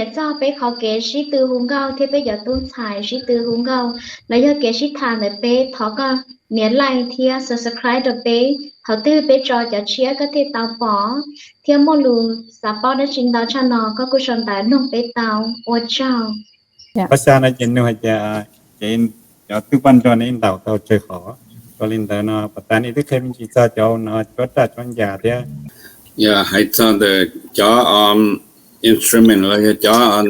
Hais txog peb qhov kev sib tw hu nkauj thiab peb cov tub ntxhais sib tw hu nkauj los yog kev sib tham ntawm peb, thov koj nias like thiab subscribe rau peb. Thaum twg peb tso cov tshiab koj thiaj tau pom, thiab muaj lus xav paub dab tsi ntau tshaj no koj kuj sau ntawv nug peb tau. Ua tsaug. Pab xya no ces nug hais tias, ces cov twj paj nrog nej ntaus tau tsawg qhov? Ua li ntawd no pas tas nej twb qhia me ntsis txog cov no cuab raj cuab ncas thiab. Yog hais txog ntawm cov instrument los yog cov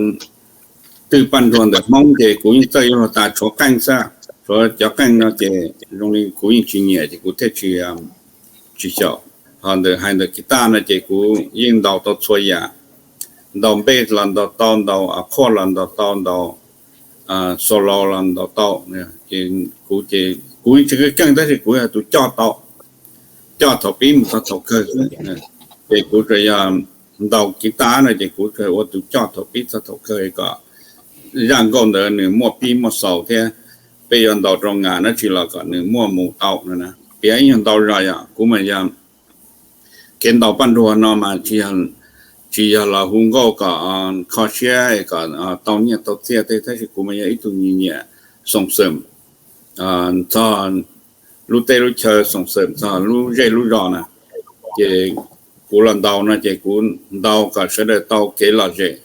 twj paj nrog ntawm Hmoob ces kuv yeej txawj yuav luag tas tshuav qeej xwb. Tshuav cov qeej no ces zoo li kuv yeej tsis nyiam ces kuv thiaj tsis, tsis xyaum. Ho ntawm hais ntawm guitar no ces kuv yeej ntaus tau txhua yam, ntaus bass los ntaus tau, ntaus chord los ntaus tau, ntaus solo los ntaus tau. Ces kuv ces kuv yeej tsis keej tab sis kuv yog tus coj tau, coj thaum pib mus txog thaum kawg xwb. Ces kuv tsuas yog ntaus guitar no ces kuv tsuas ua tus coj thaum pib txog thaum kawg kom zaj nkauj ntawd nws muaj pib muaj xaus thiab peb yuav ntaus rau ngas dab tsi los kom nws muaj mus tau no na. Piav ib nyuag ntau zog yom, kuv mas yog kev ntaus paj nruag no mas tsis yog los hu nkauj kom kho siab kom tau nyiaj tau txiaj tej, tab sis kuv mas yog ib tug nyiam nyiam xoom xoom txog lub teb lub chaw, xoom xoom txog lub zej lub zos na. Ces kuv los ntaus no ces kuv ntaus kom sawv daws tau kev lom zem.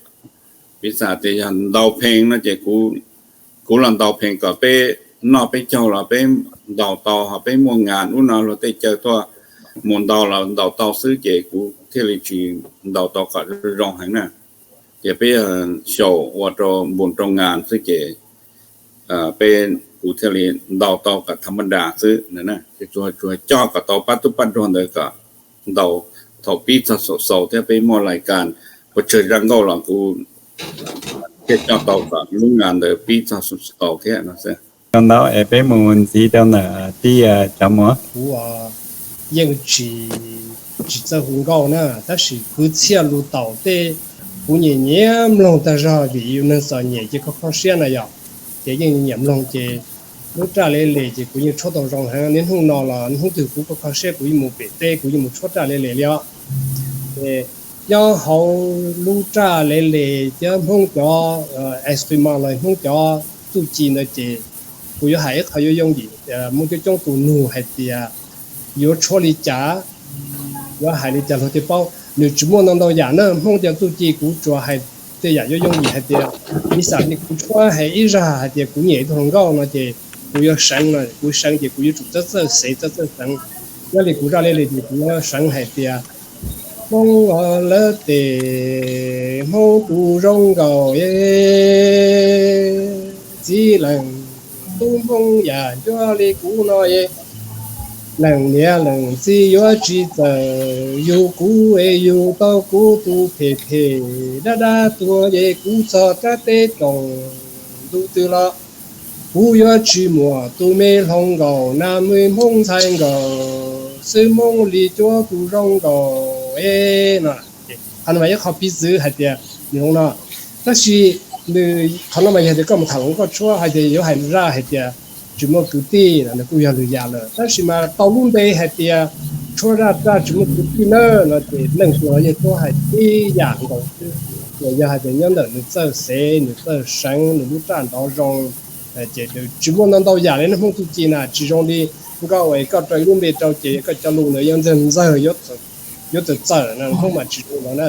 Piv xam tias yog ntaus pheej no ces kuv los ntaus pheej kom peb noj peb caug los peb ntaus tau, ho peb muaj ngas ub no luag tej caw tuaj mus ntaus los ntaus tau xwb ces kuv thiaj li tsis ntaus tau kom zoo heev na. Ces peb xyaum ua rau npus rau ngas xwb ces peb, kuv thiaj li ntaus tau kom tha ma das xwb. Ces tsuas coj kom tau pab tub paj nruag ntawd kom ntaus thaum pib txog thaum xaus thiab peb muaj lais kas puas tsawg zaj nkauj los kuv thiaj coj tau kom lub ngas ntawd pib txog xaus thiab no xwb. Tau ntau es peb mus ntxiv rau ntawm tij Tsav Muas. Kuv yeej tsis, tsis txawj hu nkauj na, tab sis kwv txhiaj lus taum tej kuv nyiam nyiam mloog tag zog vim yus neeg txom nyem ces kho kho siab na yom, ces yeej nyiam mloog ces lub raj le le ces kuv yeej tshuab tau zoo heev. Niaj hnub no los hnub twg kuv kho kho siab kuv yeej mus pem teb kuv yeej mus tshuab raj le le li os. Ces nyob hauv lub raj le le thiab Hmoob cov instrument los Hmoob cov txuj ci ntawd ces kuv yuav hais ib qho yooj yooj yim, muaj coob coob tus nug hais tias yuav tshuab li cas, yuav hais li cas luag thiaj paub. Nws tsis muaj ntau ntau yam na, Hmoob cov txuj ci kuv tsuas hais tej yam yooj yooj yim hais tias, piv xam li kuv tshuab hais ib zaj hais tias kuv nyiam ib tug hluas nkauj no ces kuv yuav seev no, kuv seev ces kuv yuav tsum txawj txawj xev txawj txawj seev. Nyob li kuv raj le le ces kuv yuav seev hais tias Hmoob lawv tes Hmoob tus zoo nkaus e, txiv leej tub Hmoob yam ncuab li kuv no e, leej niam leej txiv yuav tsis txawj yug kuv es yug tau kuv tus phem phem dab dab tuag es kuv txog rab teb roos ntu twg los kuv yuav tsis muaj tus me hluas nkaus na, me Hmoob ntxhais nkaus xwb, Hmoob li cuab tus zoo nkaus e no. Qhov no mas ib qho piv txwv hais tias nws zoo no, tab sis nws qhov no mas yog tias koj mus tham hluas nkauj tshuab hais tias yuav hais zaj hais tias tsis muaj kwv tij los nws kuj yog lwm yam lawm, tab sis mas tau lub npe hais tias tshuab zaj raj tsis muaj kwv tij na no ces leej twg los yeej tshuab hais tib yam nkaus xwb. Yog hais tias nyob ntawm nws txawj xev, nws txawj seev, nws lub raj nrov zoo, ces nws tsis muaj ntau ntau yam li na. Hmoob txuj ci na tsis zoo li nkauj es koj rau ib lub npe rau ces koj cov lus ntawd yuav ntxawg ntxawg, yuav txawm txawm no, Hmoob mas tsis zoo li no na.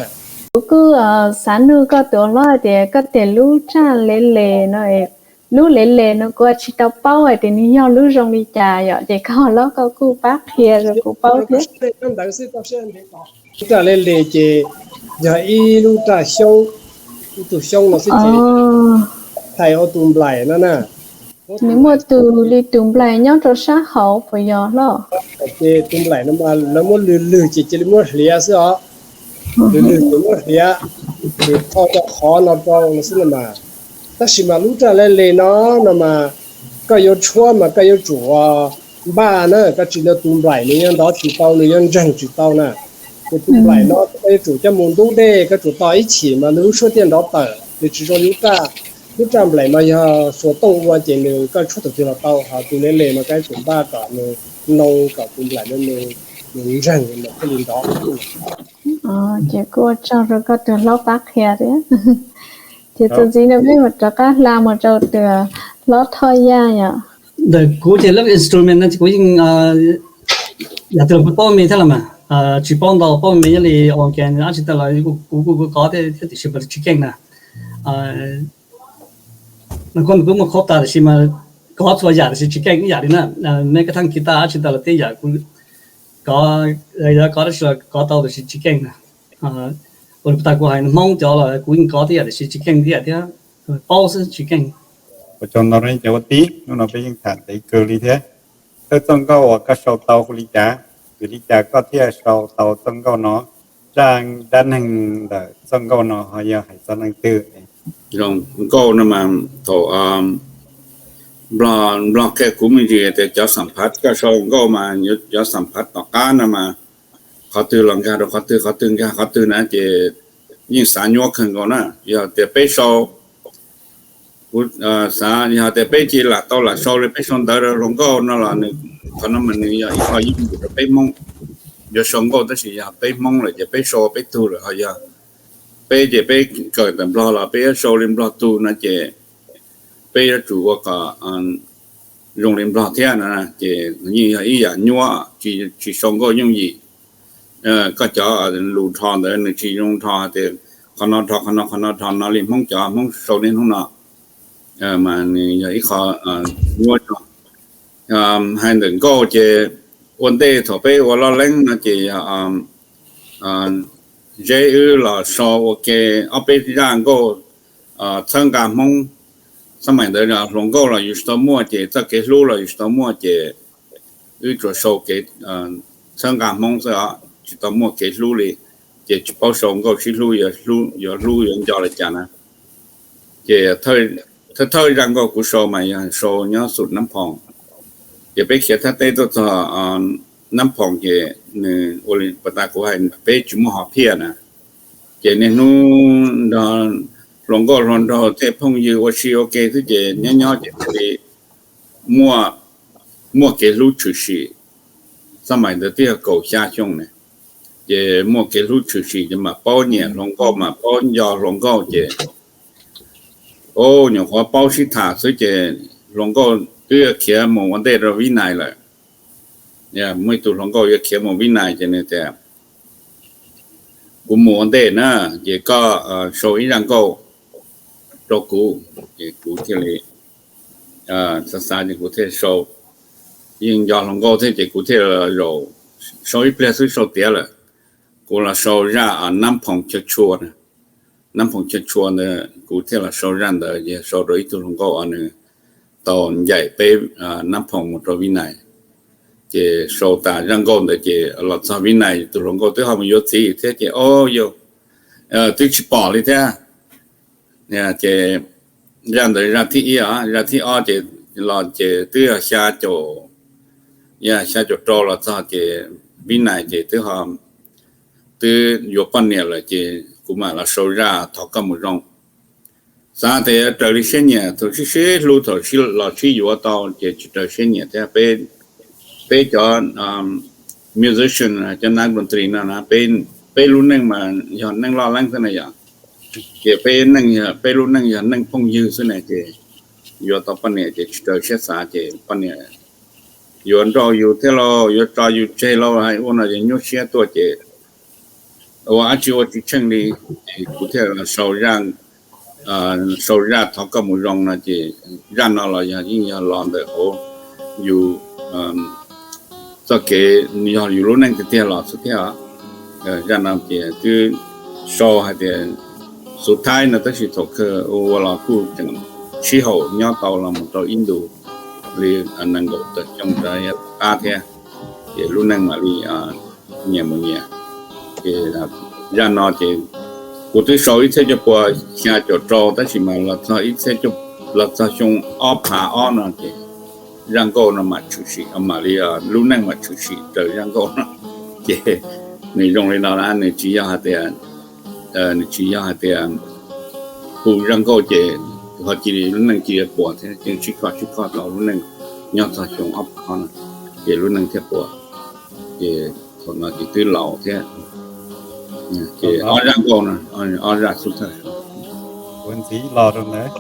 Kuv kuj xav nug koj tus hlob hais tias koj tias lub raj le le no, lub le le no kuv tsis tau paub hais tias nws yog lub zoo li cas yom, ces koj hlob koj kuj pab qhia rau kuv paub thiab. Lub raj le le ces yog ib lub raj xyoob, ib tug xyoob no xwb ces thaij ua tus nplaim no na. Nws muaj tus li tus nplaim nyob rau sab hauv puas yog hlob? Ces tus nplaim no mas lawv muab lwg lwg ces cia li muab hliav xwb os. Lwg lwg ces muab hliav, ces tho rau qhov no rau no xwb no mas. Tab sis mas lub raj le le no, no mas koj yuav tshuab mas koj yuav tsum npaj na, koj tsis npaj tus nplaim nws yuav ntov tsis tau, nws yuav ntseeg tsis tau na. Ces tus nplaim no koj yuav tsum coj mus ntub dej, koj tsum to ib chim mas nws lub suab thiaj nrov tawm, nws tsis zoo li lub raj. Lub raj nplaim mas yog xuas tooj ua ces nws koj tshuab thaum twg los tau, ho tus le le mas koj yuav tsum npaj kom nws noo kom tus nplaim no nws ntseeg mas thiaj li nrov. Ces kuj ua tsaug rau koj tus hlob pab qhia thiab. Ces txuas ntxiv no peb mam rov qab hla mus rau tus hlob Thoj Yaj yom. Ntawm kuv ces lub instrument no ces kuv yeej, yam twg los kuv paub me thiab los mas, tsis paub ntau, paub me nyob li organ dab tsi tas los kuv kuj kov thiab tiam sis mas tsis keej na. Nws kuj muaj qhov tas tiam sis mas kov txhua yam tiam sis tsis keej ib yam li na. Meb kab thab kis tas dab tsi tas los tej yam kuv kov, yog kov dab tsi los kov tau tiam sis tsis keej na. Ua li puas tas kuv hais Hmoob cov los kuv yeej kov tej yam tiam sis tsis keej tej yam thiab, paub xwb tsis keej. Ua tsaug ntau rau nej cov ua tib, hnub no peb yeej tham ntev kawg li thiab. Thawj txoj nkauj uas koj sau tau hu li cas? Vim li cas koj thiaj sau tau txoj nkauj no? Zaj dab neeg ntawm txoj nkauj no ho yog hais txog neeg twg? Nkauj no mas thaum Nplog qhia kuv me ntsis tias cov xam phav, koj sau nkauj mas cov xam phav tom qab no mas qhov twg los nkag rau qhov twg, qhov twg nkag qhov twg na ces yeej xav nyuaj kawg nkaus na. Yog tias peb sau, kuv xav yog tias peb cia lam tau lam sau li peb sau ntawv rau hluas nkauj no los nws, qhov no mas nws yog ib qho yooj yim rau peb Hmoob. Yuav sau nkauj tab sis yog peb Hmoob lawm ces peb sau peb tug lawm, ho yog peb ces peb kawm ntawm Nplog los peb yuav sau li Nplog tug no ces peb yuav tsum ua kom zoo li Nplog thiab no ces yeej yog ib yam nyuaj, tsis sau nkauj yooj yim. Koj cov lus dhos ntawd nws tsis zoo dhos tias qhov no dhos qhov no, qhov no dhos no li Hmoob cov, Hmoob sau niaj hnub no mas nws yog ib qho nyuaj tso. Hais ntawm nkauj ces ua ntej thaum peb ua loj leeb no ces yog Zeb wb los sau ua ke ob peb zaj nkauj txhawb nqa Hmoob. Xab maim ntawd hluas nkauj los yus tsis tau muaj ces txoj kev hlub los yus tsis tau muaj ces wb tsuas sau kev txhawb nqa Hmoob xwb os, tsis tau muaj kev hlub li. Ces tsis paub sau nkauj sib hlub, yuav hlub yuav nco li cas na. Ces thawj thawj zaj nkauj kuv sau mas yog sau nyob xum Nab Phoom. Ces peb khiav thaj teb tuaj txog Nab Phoom ces nws ua li puas tas kuv hais peb tsis muaj hom phiaj na. Ces niaj hnub nrog hluas nkauj hluas nraug tej phooj ywg ua si ua ke xwb ces nyob nyob ces thiaj li muaj kev hlub tshwm sim. Xab maim ntawd twb yog kaum xya xyoo ne, ces muaj kev hlub tshwm sim ces mam paub nyiam hluas nkauj mam paub nco hluas nkauj ces nyuam qhuav paub sib tham xwb ces hluas nkauj twb yuav khiav mus ua ntej rau Vib Nais lawm. Muaj ib tug hluas nkauj yuav khiav mus Vib Nais ces nws tias, kuv mus ua ntej na, ces koj sau ib zaj nkauj rau kuv. Ces kuv thiaj li xav xav ces kuv thiaj sau, yeej nco hluas nkauj thiab ces kuv thiaj zaum sau ib pliag xwb sau tiav lawm. Kuv los sau zaj Nab Phoom Chaw Tshua, Nab Phoom Chaw Tshua ntawd kuv thiaj los sau zaj ntawd ces sau rau ib tug hluas nkauj uas nws tau ncaim peb Nab Phoom mus rau Vib Nais. Ces sau tas zaj nkauj ntawd ces los txog Vib Nais tus hluas nkauj twb ho mus yuav txiv thiab ces o yau, twb tsis pom li thiab. Ces zaj ntawd zaj thib ib, zaj thib ob ces los ces twb yog xya caum, xya caum rau los txog ces Vib Nais ces twb ho, twb yuav poj niam lawm ces kuv mam los sau zaj Thov Koj Mus Zoo. Xav tias yuav raws li siab nyiam, thaum sib sib hlub thaum los sib yuav tau ces tsis raws siab nyiam thiab. Peb cov musician, cov nas doos tris no na, peb lub neej mas yog neej loj leeb xwb na yom. Ces peb neej, peb lub neej yog neej phooj ywg xwb na ces yuav tau poj niam ces tsis raws siab xav ces poj niam yuav nrauj yus thiab lauj, yuav tso yus tseg lauj, hais ua no ces nyuaj siab tuaj ces ua dab tsi ua tsis tsheej li. Ces kuv thiaj sau zaj, sau zaj Thov Koj Mus Zoo no ces zaj no los yog yeej yog los ntawm hauv yus txoj kev, yog yus lub neej tiag tiag los xwb thiab. Zaj no ces twb sau hais tias xub thaib no tab sis thaum kawg ua los kuj tseem sib haum nyob tau los mus rau ib ntus li nees nkaum tawm xyoo rov qab thiab. Ces lub neej mam li nyias mus nyias. Ces zaj no ces kuv twb sau ib txhiab cuaj puas xya caum rau tab sis mas los txog ib txhiab, los txog xyoo ob phav ob no ces zaj nkauj no mam tshwm sim, mam li lub neej mam tshwm sim raws zaj nkauj no. Ces nws zoo li no na, nws tsis yog hais tias, nws tsis yog hais tias hu zaj nkauj ces ho cia li lub neej cia li puas thiab, yeej sib kho sib kho tau lub neej nyob txog xyoo ob phav no ces lub neej thiaj puas. Ces thaum no ces twb laus thiab. Ces ob zaj nkauj no, ob zaj xub thawj. Kuv ntxiv los rau ntawd,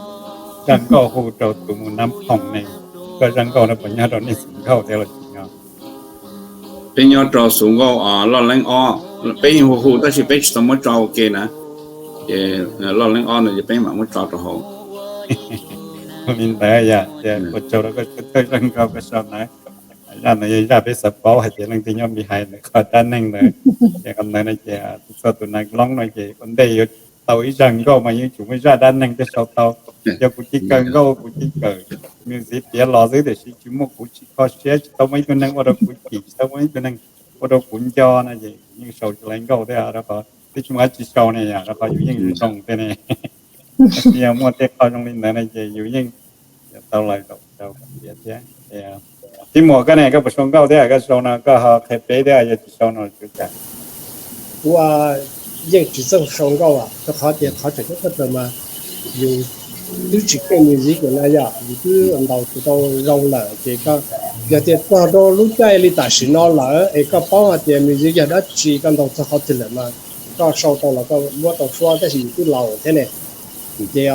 zaj nkauj hu rau tus mus Nab Phoom ne, koj zaj nkauj no puas nyob rau nej xus nkauj thiab los tsis nyob? Peb nyob rau xus nkauj Loj Leeb ob, peb yeej hu hu tab sis peb tsis tau muab tso ua ke na. Ces Loj Leeb ob no ces peb mam muab tso rau hauv. Li ntawd yog tias ua tsaug rau koj thawj zaj nkauj koj sau ntawd. Zaj ntawd yog zaj peb xav paub hais tias leej twg nyob Npi Hais ntawd qhov dab neeg ntawd. Ces qhov ntawd no ces txhua tus nas loob no ces ua ntej yuav tau ib zaj nkauj mas yeej tsum muaj zaj dab neeg thiaj sau tau. Yog kuv cia li kawm nkauj kuv cia li kawm music piav los xwb tiam sis tsis muaj kuv tsis kho siab, tsis tau muaj ib tug neeg ua rau kuv chim, tsis tau muaj ib tug neeg ua rau kuv nco no ces yeej sau tsis tau nkauj thiab rau qhov twb tsis muaj dab tsi sau ne, rau qhov yus yeej zoo thiab ne. Tab sis yog muaj tej qho zoo li ntawd no ces yus yeej tau lawv tau piav thiab. Tij Muas koj ne, koj puas sau nkauj thiab? Koj sau no koj ho qhia peb thiab, yog tsis sau no tsuav cas? Kuv yeej tsis txawj sau nkauj rau qhov tias qhov tseem ceeb tshaj plaws mas yus twb tsis keej music lawm na yom, yus twb ntaus tsis tau zoo lawm ces koj, yog tias txog rau lub caij li tam sim no lawm es koj paub hais tias music yog dab tsi, koj ntaus txog qhov twg lawm mas koj sau tau los koj muab tau suab, tab sis yus twb laus thiab ne. Ces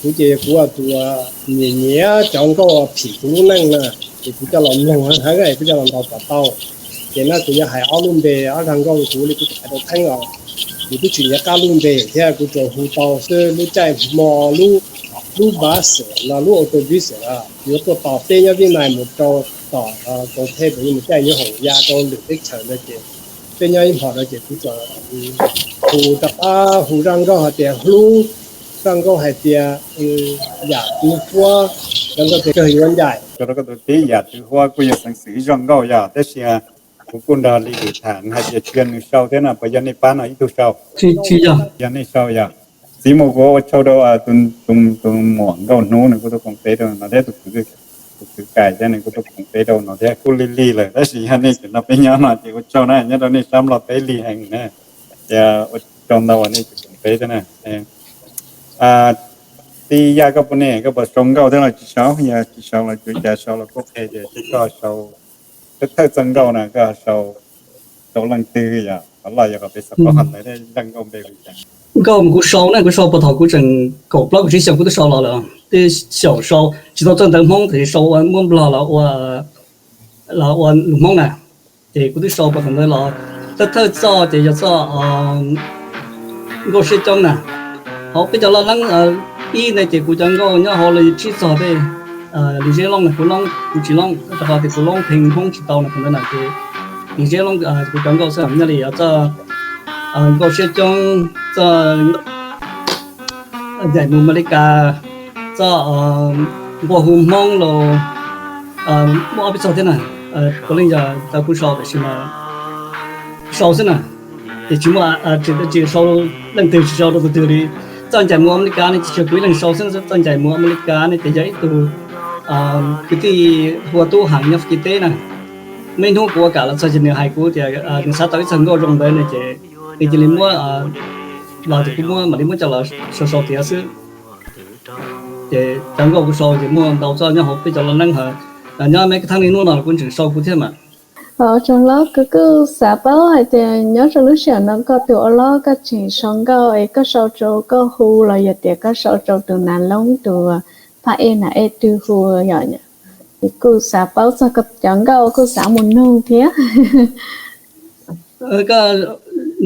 kuv ces kuv tus nyiam nyiam cov nkauj phim kuv lub neej na, ces kuv coj los mloog heev heev es kuv coj los ntaus kom tau. Ces na kuv yuav hais ob lub npe ob zaj nkauj kuv li kuv hais rau Theeb os. Kuv twb tsis nco qab lub npe thiab kuv tsuas hu tau xwb, lub caij hmo lub, lub bus los lub autobus yuav tuaj tos peb nyob Vib Nais mus rau tom Koos Thej, mus caij nyob hoom ya rau lwm teb chaws ntawd ces peb nyob ib hmos no ces kuv tsuas hu rov qab hu zaj nkauj hais tias hlub, zaj nkauj hais tias yam twv huab, zaj nkauj tias kawg yuav ncaim. Rau koj tus tib yam twv huab kuj yog xeev xwm ib zaj nkauj yog, tab sis kuv kuj nrog Lis Lis tham hais tias tsis yog nws sau thiab no, puas yog nej pab no ib tug sau? Tsis yog. Yog nej sau yog. Txiv Muas, kuv ua tsaug rau tus muam Nkauj Hnub nws kuj tuaj koom peb rau no thiab, tus kwv Kais thiab nws kuj tuaj koom peb rau no thiab, kuj lig lig lawm tab sis yog nej tseem nrog peb nyob no ces ua tsaug na, nyob rau nej sab Nplog teb lig heev na. Ces ua tsaug ntau uas nej tseem koom peb thiab na. Tij Yaj, koj puas ne, koj puas sau nkauj thiab los tsis sau? Yog tsis sau los tsuav cas, sau los kuj qhia tias koj sau thawj txoj nkauj na, koj sau rau leej twg yog qhov loj yog qhov peb xav paub qhov ntawd thiab, zaj nkauj npe li cas? Nkauj mas kuv sau na, kuv sau puag thaum kuv tseem kaum plaub kaum tsib xyoos kuv twb sau los lawm, twb xyaum sau tsis tau txawj ntawv Hmoob tab sis sau ua muab Nplog los ua lus Hmoob na. Ces kuv twb sau puag thaum ntawd los, thawj thawj txoj ces yog txoj Nkauj Siab Coob na. Hauv peb cov Loj Leeb ib ntawd ces kuv cov nkauj nyob hauv los tsib txoj tej. Lis Zeb Looj na kuv loob, kuv tsis loob rau qhov tias kuv loob pheej Hmoob tsis tau no, thaum ntawd na ces Lis Zeb Looj kuv cov nkauj xwb, nyob li txoj Nkauj Siab Coob, txoj Ncaim Mus Amelikas, txoj Nquag Hu Hmoob los muaj ob peb txoj thiab na. Puav leej yog tau kuv sau tab sis mas sau xwb na, ces tsis muaj, tsis sau leej twg, tsis sau rau tus twg li. Txoj Ncaim Mus Amelikas ne tsis yog kuv ib leeg sau xwb, txoj Ncaim Mus Amelikas ne ces yog ib tug kwv tij hu ua Tub Heev nyob Fab Kis teb na. Muaj ib hnub kuv ua kam los txog ces nws hais kuv tias nws xav tau ib txoj nkauj zoo ntawd ne ces nws cia li muab los ces kuv muab mam li muab coj los sau sau tiav xwb. Ces cov nkauj kuv sau ces muaj ntau txoj nyob hauv peb cov Loj Leeb hos nyob Mes Kas Theeb niaj hnub no kuv tseem sau kuv thiab mas. Ua tsaug hlob, kuv kuj xav paub hais tias nyob rau lub sij hawm no koj tus ua hlob koj tseem sau nkauj es koj sau rau koj hu los yog tias koj sau rau tus nas loob tus phab ej nas ej twg hu yom? Es kuj xav paub txog koj cov nkauj kuj xav mus nug thiab. Koj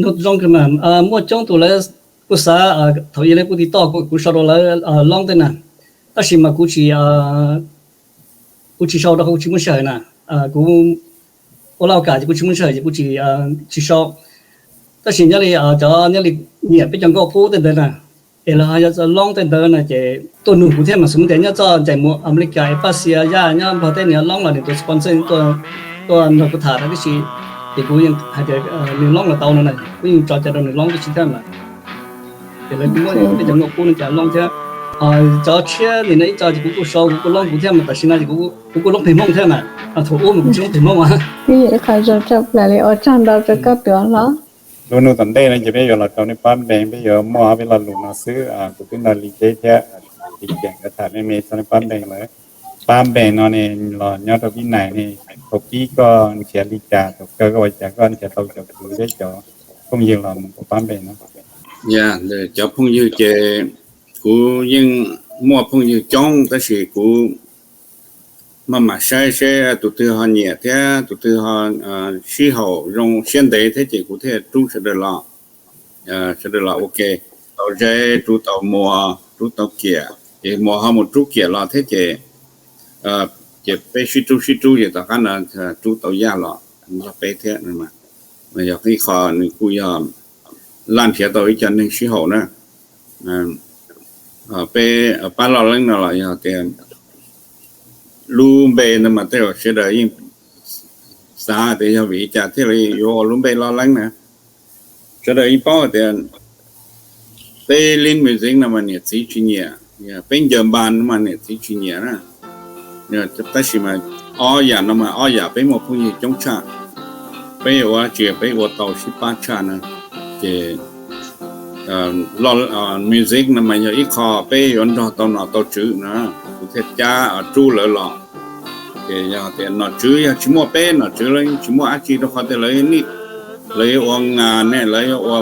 nug zoo kawg mas, muaj coob tus lawv kuj xav, thaum ub lawv kuj tiv toj kuv sau rau lawv loob tej na, tab sis mas kuv tsis, kuv tsis sau rau qhov kuv tsis muaj sij hawm na. Kuv ua laj ua kam ces kuv tsis muaj sij hawm ces kuv tsis, tsis sau. Tab sis nyob li cov nyob li nyiam peb cov nkauj qub tej ntawd na, es lawv ho yog loob tej ntawd na ces tuaj nug kuv thiab mas xws li tias nyob txoj Ncaim Mus Amelikas es Paj Xias Yaj nyob Nplog teb nws loob los nws tus sponsor tuaj nrog kuv tham tib si, ces kuv yeej hais tias nws loob los tau no na, kuv yeej tso cai rau nws loob tib si thiab mas. Ces lawv kuj muab peb cov nkauj qub no coj loob thiab. Cov tshiab nim no ib co ces kuv kuj sau, kuv kuj loob kuv thiab mas tam sim no ces kuv kuj loob pheej Hmoob thiab mas, thaum ub mas kuv tsis loob pheej Hmoob. Ib qho zoo tshaj plaws li, ua tsaug ntau rau koj tus ua hlob. Lub hnub tom ntej no ces peb yuav los rau nej pab npe, peb yuav muaj peb lo lus no xwb. Kuv twb nrog Lis Zeb thiab Lis Ceem nkawd tham me me txog nej pab npe lawm. Pab npe no ne los nyob rau Vib Nais ne, thaum pib koj nrhiav li cas, thaum kawg koj ua cas koj nrhiav tau cov kwv thiab cov phooj ywg los mus ua pab npe no? Cov phooj ywg ces kuv Kuv yeej muaj phooj ywg coob tab sis kuv maj mam saib seb tus twg ho nyiam thiab tus twg ho sib haum zoo siab ntev thiab ces kuv thiaj rub sawv daws los, sawv daws los ua ke. Tau Zeb, rub tau Muas, rub tau Kiam, ces Muas ho mus rub Kiam los thiab ces, ces peb sib rub sib rub ces tom qab no rub tau Yaj los nrog peb thiab. Yog ib qho nws kuj yog laj nrhiav tau ib co neeg sib haum na. Peb pab Loj Leeb no los yog tias lub npe no mas tej zaum sawv daws yeej xav tias yog vim li cas thiaj li yuav ua lub npe Loj Leeb na. Sawv daws yeej paub tias peb Lean Music no mas niam txiv tsis nyiam, peb Ncaws Npas no mas niam txiv tsis nyiam na. Tab sis mas ob yam no mas ob yam peb muaj phooj ywg coob tshaj, peb ua tsis peb ua tau sib pab tshaj na. Ces music no mas yog ib qho peb yuav nrog tau nom tau tswv na, kuv thiaj cab rub lawv los. Ces yog tias nom tswv yog tsis muaj peb, nom tswv lawv tsis muaj dab tsi rau qhov tias lawv, lawv yuav ua ngas ne, lawv yuav ua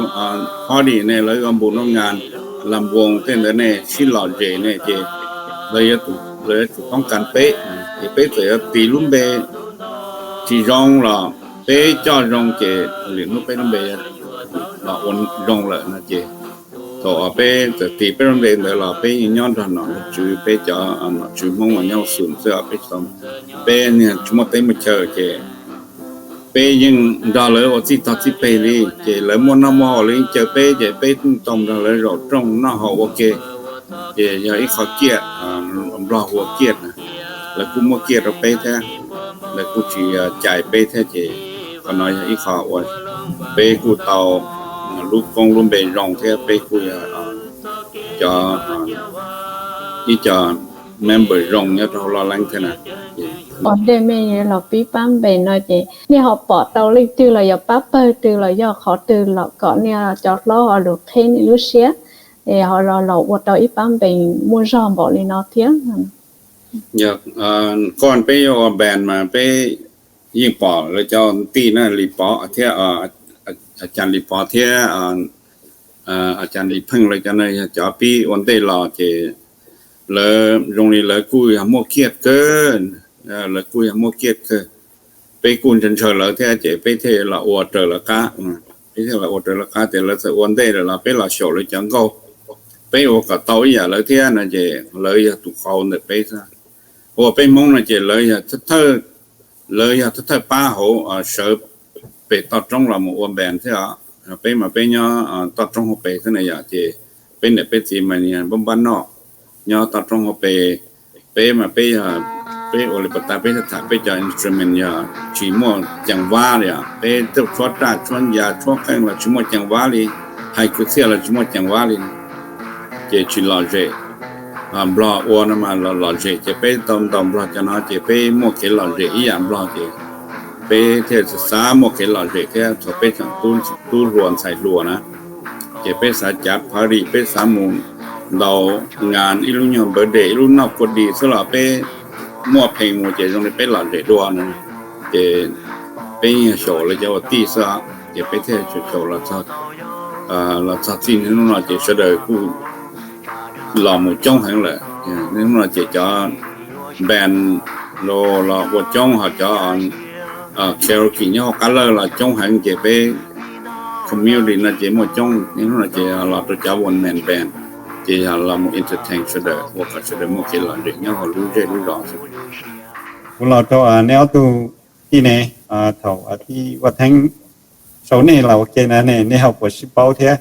party ne, lawv yuav npus noj ngas, lam voos tej ntawd ne, sib lom zem ne, ces lawv yuav tsum toob kas peb, ces peb txawm yuav tis lub npe tsis zoo los peb coj zoo ces lwm hnub peb lub npe los ua zoo lawm no ces thaum peb txawm tis peb lub npe ntawd los peb yeej nyob nrog nom nrog tswv, peb cov nom tswv Hmoob uas nyob Xum xwb, peb tsis muaj teb muaj chaw ces peb yeej nrog lawv ua txij tog txij peg li, ces lawv muaj noj muaj haus lawv yeej caw peb ces peb tau nrog lawv zaum rooj noj haus ua ke. Ces yog ib qho kiaj, Nplog hu ua kiaj na, lawv kuj muab kiaj rau peb thiab, lawv kuj tsis cais peb thiab ces qhov no yog ib qho uas peb kuj tau lub koob lub npe zoo thiab peb kuj yog cov, ib co member zoo nyob rau hauv Loj Leeb thiab na. Ua ntej mej los pib pab npe no ces nej ho pom tau leej twg los yog pab pawg twg los yog qhov twg los kom nej cov hlob ho lug qheb nej lub siab es ho los ua tau ib pab npe muaj zog npaum li no thiab? Yog koj peb yuav ua band mas peb yeej pom lawv cov tij na, Lis Pov thiab, Cas Lis Pov thiab Cas Lis Pheej lawv cov no yog cov pib ua ntej los ces lawv zoo li lawv kuj yog muaj kiaj kawg, lawv kuj yog muaj kiaj kawg. Peb kuj ntshaw ntshaw lawv thiab ces peb thiaj los ua raws lawv qab, peb thiaj los ua raws lawv qab ces lawv txawm ua ntej lawm los peb los xyaum lawv cov nkauj, peb ua kom tau ib yam lawv thiab no ces lawv yog tus qau ntawm peb xwb. Ua peb Hmoob no ces lawv yog thawj, lawv yog thawj thawj pab hauv sawv pem toj roob los mus ua band thiab os. Peb mas peb nyob toj roob hauv pes xwb na yom, ces peb niam peb txiv mas npaj npaj noj nyob toj roob hauv pes. Peb mas peb yog, peb ua li pas tas peb tham peb cov instrument yog tsis muaj cees vab li os, peb tuaj tshuab raj tshuab ncas tshuab qeej los tsis muaj cees vab li, hais kwv txhiaj los tsis muaj cees vab li, ces tsis lom zem. Nplog ua no mas lom zem ces peb tau ntaus Nplog cov no ces peb muaj kev lom zem ib yam Nplog ces peb thiaj xav muaj kev lom zem thiab thaum peb tseem tub hluas ntxhais hluas na, ces peb xav cav party, peb xav mus ntaus ngas ib lub nyuag birthday ib lub noj kua dis xwb los peb muaj pheej mus ces zoo li peb lom zem dua na. Ces peb yeej xyaum lawv cov ua tij xwb, ces peb thiaj xyaum los txog txij niaj hnub no ces sawv daws kuj los mus coob heev lawm. Niaj hnub no ces cov band los ua coob ho cov karaoke nyob hauv qab lawj los coob heev ces peb community no ces muaj coob. Niaj hnub no ces los rau cov one man band ces yog los mus entertain sawv daws ua kom sawv daws muaj kev lom zem nyob hauv lub zej lub zos xwb. Kuv los rau nej ob tug tij ne, thaum tij Vaj Theeb sau nej los ua ke na ne, nej ho puas sib paub thiab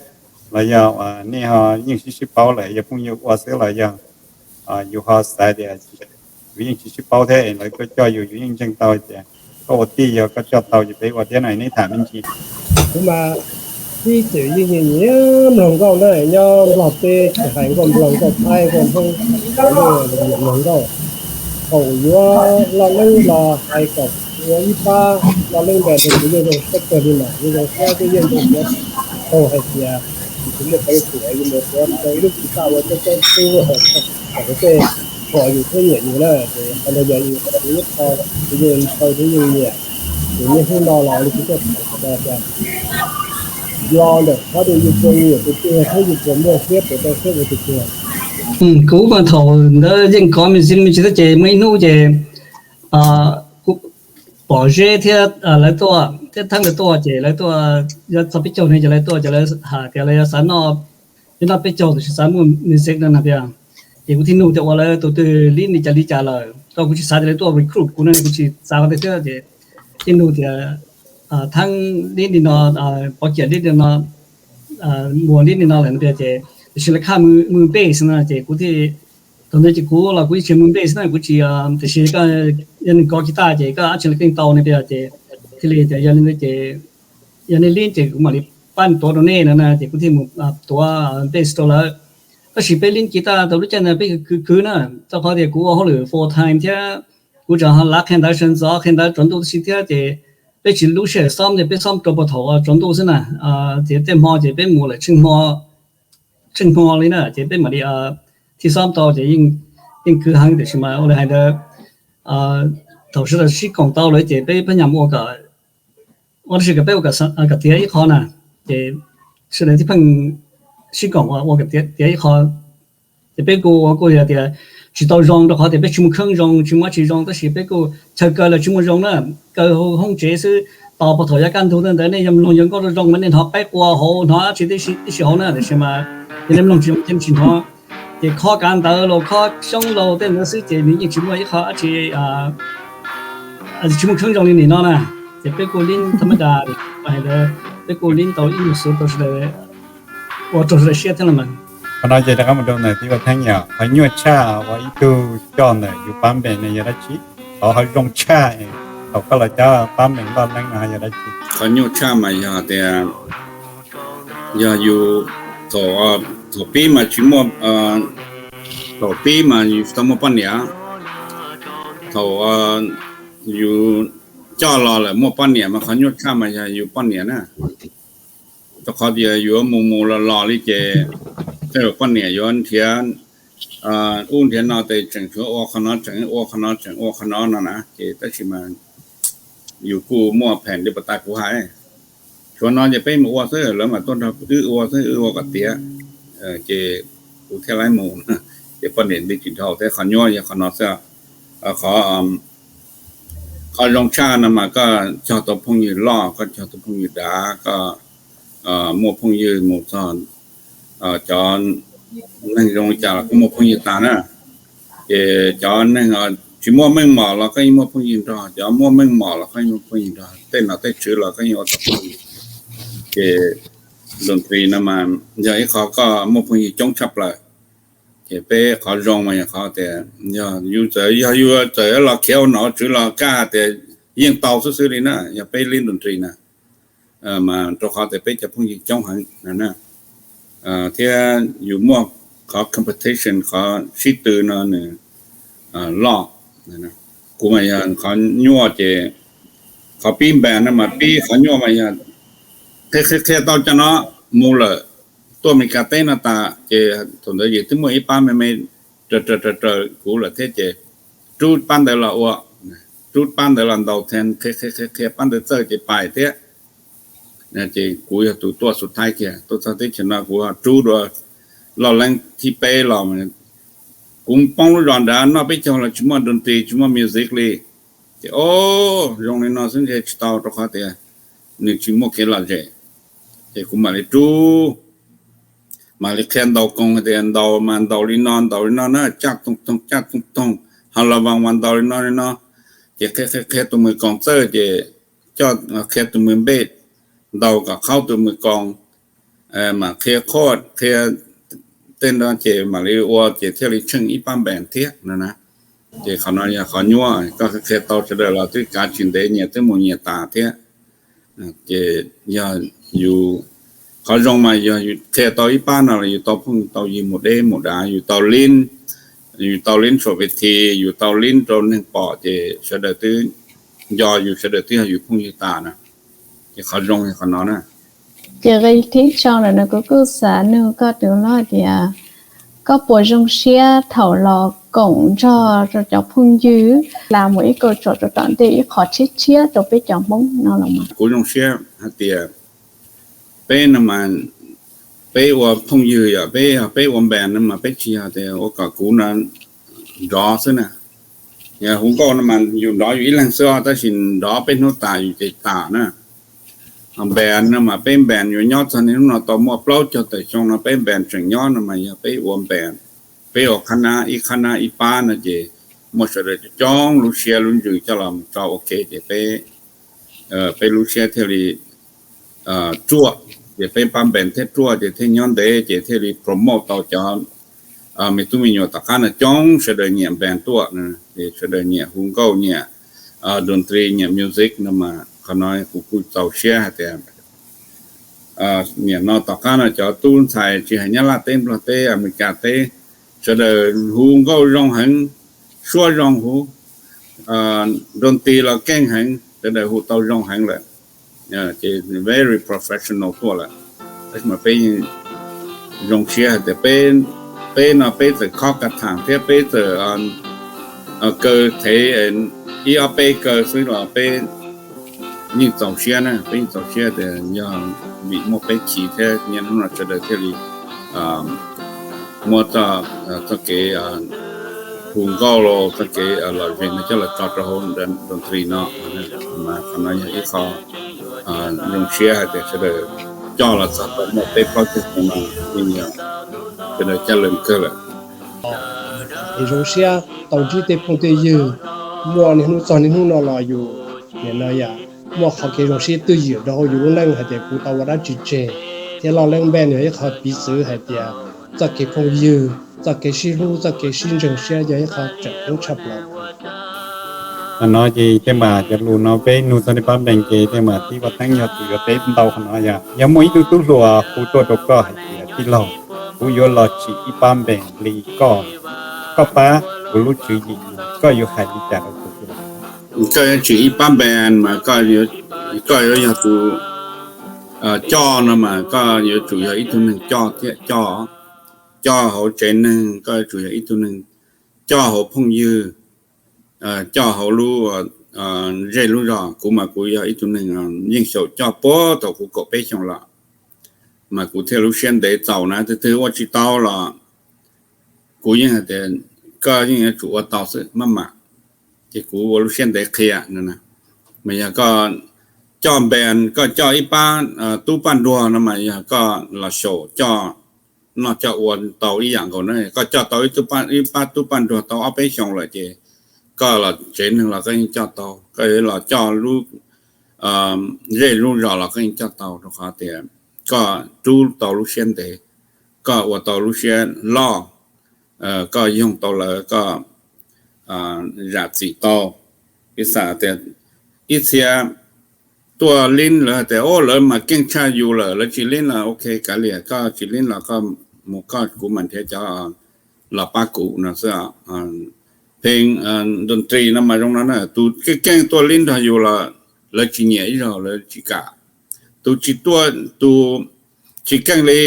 los yog nej ho yeej sib sib paub lawm, yog phooj ywg ua xwb los yog yus ho xav tias yus yeej tsis sib paub thiab es lawv tuaj coj yus, yus yeej ntseeg tau tias koj ua tij yog koj coj tau ces peb ua thiab no, nej tham me ntsis. Kuv mas ib txwm yeej nyiam mloog nkauj na, nyob Nplog teb tsis hais nkauj Nplog nkauj Thaib nkauj Hmoob, nyiam mloog nkauj. Thaum yuav Loj Leeb los hais kom ua ib pab Loj Leeb npe nrog kuv yeej zoo siab kawg li mas, yeej zoo siab thiab yeej zoo siab tau hais tias yus tsis muaj peev xwm es yus mus tuav tau ib lub guitar ua coob coob tub kom tej pom yus thiab nyiam yus na, ces qhov ntawd yog yus ib qho yus yeej ntshaw thiab yeej nyiam. Ces niaj hnub no los li kuv tuaj tham sawv daws tias yog ntawm qhov tias yus puas nyiam tus twg thiab yus puas muaj siab puas rau siab rau tus twg. Kuv mas thaum ntawd yeej kov music me ntsis thiab ces muaj ib hnub ces kuv pom Zeb thiab lawv tuaj thiab Theeb lawv tuaj ces lawv tuaj yog txog peb caug ne ces lawv tuaj ces lawv hais tias lawv yuav xav noj, yuav noj peb caug tab sis xav muaj music no na tias. Ces kuv thiaj nug tias ua lawv tus twg lead li cas li cas lawm, koj, kuv tsis xav tias lawv tuaj recruit kuv no kuv tsis xav qhov twg thiab ces thiaj nug tias Theeb lead li no, Pov Kiam lead li no, Muas lead li no lawm no tias ces tiam sis lawv khaj mus bass no ces kuv thiaj, thaum ntawd ces kuv los kuv yeej tsis mus bass na kuv tsis, tiam sis yog nws kov guitar ces koj ab tsi los keej tau no tias ces thiaj li tias yog li ntawd ces yog nej lead ces kuv mam li pab tuav rau nej no na ces kuv thiaj mus tuav bass rau lawv. Tab sis peb lead guitar tau lub caij ntawd peb kwv kwv na, rau qhov tias kuv ua hauj lwm full time thiab kuv tseem lav qhia ntawv sawv ntxov qhia ntawv tsaus ntuj tib si thiab ces peb tsis lub sij hawm xoob ces peb xoob rau puag thaum tsaus ntuj xwb na. Ces tej hmo ces peb mus lawm tsheej hmo li na ces peb mam li thiaj xoob tau ces yeej kwv heev tiam sis mas ua li hais ntawd thaum sawv daws sib koom tau lawm ces peb pheej nyam ua kom, ua tab sis kom peb ua kom tiav ib qho na, ces sawv daws thiaj pheej sib koom ua kom tiav ib qho. Ces peb kuj ua kuj yog tias tsis tau zoo rau qhov tias peb tsis muaj kheeb zoo tsis muaj dab tsi zoo tab sis peb kuj chaw kaw los tsis muaj zoo na, kaw hauv hoob tsev xwb. Tos puag thaum yav kaj ntug ntawd nej yog mloog yuav nkauj zoo zoo mas nej hnov qaib qua hauv hnov dab tsi tib si hauv na tiam sis mas yog nej mloog tsis zoo ces nej tsis hnov. Ces khob kav ntawv los khob xyoob laus tej ntawd xwb ces nws yeej tsis muaj ib qho dab tsi, tsis muaj kheeb zoo li nim no na. Ces peb kuj lead thaj mab das, hais ntawd peb kuj lead tau ib nyuag xwb rau sawv daws, ua rau sawv daws siab thiab los mas. Qhov no ces rov qab mus rau ntawm tij Vaj Theeb yom, qhov nyuaj tshaj uas ib tug coj ntawm yus pab npe ne yog dab tsi? Qhov qhov zoo tshaj thaum koj los coj pab npe Loj Leeb no yog dab tsi? Qhov nyuaj tshaj mas yog tias yog yus thaum, thaum pib mas tsis muaj, thaum pib mas yus tsis tau muaj poj niam. Thaum yus coj los lawm muaj poj niam mas qhov nyuaj tshaj mas yog yus poj niam na. Rau qhov tias yuav mus mus los los li ces tej zaum poj niam yuav nrhiav ub nrhiav no ces tseem tshuav ua qhov no tseem ua qhov no tseem ua qhov no no na ces tab sis mas yus kuj muaj pheem li puas tas kuv hais. Tshuav no ces peb mus ua xwb lawv mam tuaj nrog wb ua xwb wb ua kom tiav. Ces kuv thiaj li mus, ces poj niam nti tsis dhau thiab qhov nyuaj yog qhov no xwb. Qhov, qhov zoo tshaj no mas koj cog tau phooj ywg loj koj cog tau phooj ywg dav koj muaj phooj ywg mus txog cov neeg zoo li cas los koj muaj phooj ywg tas na. Ces cov neeg tsis muaj meej mom los koj yeej muaj phooj ywg nrog, cov muaj meej mom los koj yeej muaj phooj ywg nrog, tej nom tej tswv los koj yeej ua tau phooj ywg. Ces dontry no mas yog ib qho koj muaj phooj ywg coob tshaj plaws. Ces peb qhov zoo mas yog qhov tias yog yus txawm, yog yus txawm los khiav ua nom ua tswv los kaj tias yeej tau xwb xwb li na yog peb lead dontry na. Mas rau qhov tias peb cov phooj ywg coob heev na, thiab yus muaj qhov competition qhov sib tw no nws loj. Kuv mas yog qhov nyuaj ces qhov pib npas no mas pib qhov nyuaj mas yog qhia qhia qhia tau cov no mus lawm tuaj Amelikas teb no tas ces thaum ntawd yus twb muaj ib pab me me raws raws raws raws kuv lawm thiab ces rub pab ntawd los ua, rub pab ntawd los ntaus then qhia qhia qhia qhia pab ntawd txawj ces pais thiab. Ces kuv yog tus tuaj xub thaib kiag tuaj txog teb chaws no kuv ho rub dua Loj Leeb thib peb los. Kuv poob lub zos nrad noj peb caug los tsis muaj dontry tsis muaj music li. Ces o, zoo li no xwb ntshe tsis tau rau qhov tias nws tsis muaj kev lom zem. Ces kuv mam li rub, mam li qhia ntaus koos tias ntaus mas ntaus li no ntaus li no na, caj toog toog caj toog toog, ho los vas mas ntaus li no li no. Ces qhia qhia qhia tus mws koos txawj ces coj qhia tus mws npej ntaus kom qhaub tus mws koos, mam qhia chord qhia tej no ces mam li ua ces thiaj li tsheej ib pab npas thiab no na. Ces qhov no yog qhov nyuaj, koj qhia tau sawv daws los twb kav tsis ntev nyias twb mus nyias tas thiab. Ces yog yus, qhov zoo mas yog yus qhia tau ib pab no los yus tau phooj tau ywg mus deb mus dav, yus tau lead, yus tau lead tshuam ves thi, yus tau lead rau neeg pom ces sawv daws twb nco yus, sawv daws twb yog yus phooj ywg tas na. Ces qhov zoo yog qhov no na. Ces qhov thib tsho ntawm no kuv kuj xav nug koj tus hluas hais tias koj puas zoo siab thaum los koom nrog rau cov phooj ywg la mus ib kauj ruam rau tom ntej ib qho tshiab tshiab rau peb cov Hmoob no los mas? Kuv zoo siab hais tias peb no mas peb ua phooj ywg yom, peb, peb ua band no mas peb tsis yog tias ua kom kuv no nrov xwb na. Yog hu nkauj no mas yus nrov yus ib leeg xwb os, tab sis nrov peb hnub tas yus ces tas na. Band no mas peb band yuav nyob txog niaj hnub no tau muaj plaub caug tawm xyoo no peb band tseem nyob no mas yog peb ua band, peb ua qhab nab, ib qhab nab ib pab no ces muaj sawv daws coob coob lub siab lub ntsws coj los mus tso ua ke ces peb, peb lub siab thiaj li ruaj, ces peb pab band thiaj ruaj ces thiaj nyob ntev ces thiaj li promote tau cov me tub me nyuam tom qab no coob, sawv daws nyiam band tuaj, ces sawv daws nyiam hu nkauj, nyiam doo tri, nyiam music no mas qhov no kuv kuj txaus siab hais tias nim no tom qab no cov tub ntxhais tsis hais Nyab Laj teb, Nplog teb, Amelikas teb, sawv daws hu nkauj zoo heev, suab zoo huv, doo tri los keej heev, sawv daws hu tau zoo heev lawm, ces very professional tuaj lawm. Tab sis mas peb yeej zoo siab hais tias peb, peb no peb txawm khob ka thaam thiab peb txawm kaw thev ib ob peb kaw xwb los peb yeej txaus siab na, peb yeej txaus siab tias yog vim muaj peb chiv thiab niaj hnub no sawv daws thiaj li muab txoj kev hu nkauj los txoj kev lom zem no coj los tso rau hauv doo tri no. Mas qhov no yog ib qho zoo siab hais tias sawv daws coj los txog tau muaj peb plaub caug xyoo no, yeej yog sawv daws caj lees kawg lawm. Es zoo siab tau ntsib tej phooj tej ywg muaj niaj hnub txog niaj hnub no los yus nim no yom muaj qhov kev zoo siab twj ywm rau hauv yus lub neej hais tias kuv tau ua dab tsi tseg, thiab Loj Leeb Band yog ib qho piv txwv hais tias txoj kev phooj ywg, txoj kev sib hlub, txoj kev sib ntseeg siab yog ib qho tseem ceeb tshaj plaws. Qhov no ces tej mas cov lus no peb nug txog nej pab band ces tej mas tib vaj teeb yog tus yuav teb ntau qhov no yog, yog muaj ib tug tub hluas hu tuaj rau koj hais tias tij laug, kuv yuav los tsim ib pab band li koj, koj pab kuv lub tswv yim, koj yuav hais li cas rau tus? Koj yuav tsim ib pab band mas koj yuav yog tus coj no mas koj yuav tsum yog ib tug neeg coj thiab coj, coj hauv tsev neeg, koj yuav tsum yog ib tug neeg coj hauv phooj ywg, coj hauv lub zej lub zog. Kuv mas kuv yog ib tug neeg yeej xyaum coj puag thaum kuv kaum peb xyoos los mas kuv thiaj lub siab ntev txaus na, tus twg ua tsis tau los kuv yeej hais tias koj yeej yuav tsum ua tau xwb maj mam, ces kuv ua lub siab ntev qhia no. Mas yog koj coj band, koj coj ib pab tub paj nruag no mas yog koj los xyaum coj noj coj ua tau ib yam nkaus na, koj coj tau ib pab tub paj nruag tau ob peb xyoos lawm ces koj los tsev neeg los koj yeej coj tau, koj los coj lub zej lub zos los koj yeej coj tau, rau qhov tias koj rub tau lub siab ntev, koj ua tau lub siab loj, koj yoog tau lawv, koj zam txim tau. Piv xam tias ib txhia tuaj lib lawv hais tias, o, lawv mas keej tshaj yus lawm, lawv tsis lib los ok kav liam, koj tsis lib los koj mus koj, kuv mam nrhiav cov los pab kuv no xwb. Pheej doo tri no mas zoo no na, tus keej keej tuaj lib nrog yus los lawv tsis nyiam ib zaug, lawv tsis kam. Tus tsis tuaj, tus tsis keej li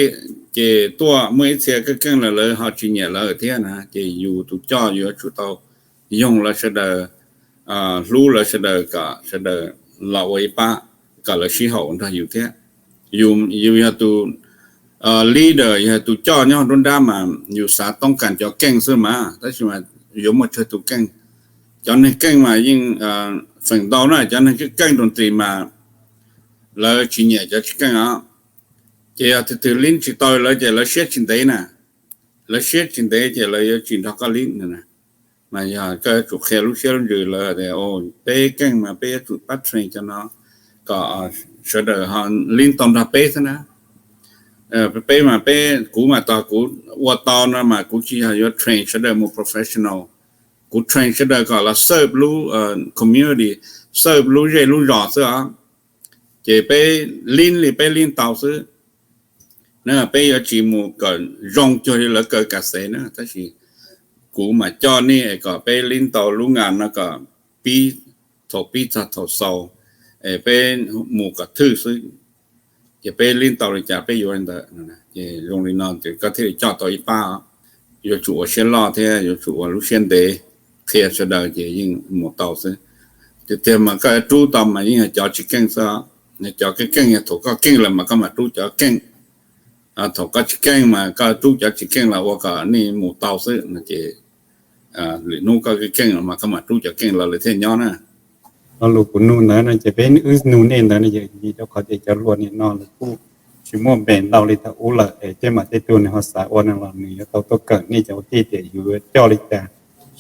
ces tuaj muaj ib txhia keej keej los lawv ho tsis nyiam lawv thiab na, ces yus tus coj yuav tsum tau yoog lawv sawv daws, hlub lawv sawv daws kom sawv daws los ua ib pab, kom lawv sib haum nrog yus thiab. Yus, yus yog tus leader, yog tus coj nyob nruab nrab mas yus xav toob kas cov keej xwb mas, tab sis mas yuav muaj tsawg tus keej. Cov neeg keej mas yeej feem ntau na, cov neeg keej keej doo tri mas lawv tsis nyiam cov tsis keej os. Ces yog tus twg lib tsis tau lawv ces lawv siab tsis ntev na, lawv siab tsis ntev ces lawv yuav tsis nrog koj lib na. Mas yog koj yuav tsum qhia lub siab lub ntsws lawv tias, o, peb keej mas peb yuav tsum pab train cov no kom sawv daws ho lib tau nrog peb xwb na. Peb mas peb, kuv mas tos kuv ua tau no mas kuv tsis yog yuav train sawv daws mus professional, kuv train sawv daws kom los serve lub community, serve lub zej lub zos xwb os. Ces peb lib li peb lib tau xwb. Peb yuav tsis mus kom zoo cuag li lawv kaw kas xev na, tab sis kuv mam coj nej kom peb lib tau lub nga no kom pib, thaum pib txog thaum xaus, es peb mus kom thwj xwb. Ces peb lib tau li cas peb yuav li ntawd. Ces zoo li no ces koj thiaj li coj tau ib pab. Yuav tsum ua siab loj thiab yuav tsum ua lub siab ntev, qhia sawv daws ces yeej mus tau xwb. Tiag tiag mas koj rub tau mas yeej yog cov tsis keej xwb. Cov keej keej yog thaum koj keej lawm mas koj mam rub cov keej. Thaum koj tsis keej mas koj rub cov tsis keej los ua kom nej mus tau xwb no ces lwm hnub koj keej mas koj mam rub cov keej los lawv thiaj nyob na. Lo lus kuv nug ntawd no ces peb wb nug nej ntawd no ces vim rau qhov tias cov hluas nim no lawv kuj tsis muaj npe ntau li thaum ub lawm es tej mam tej tug nws ho xav ua no los nws yuav tau tuaj kawm nej cov kwv tij tias yus yuav coj li cas,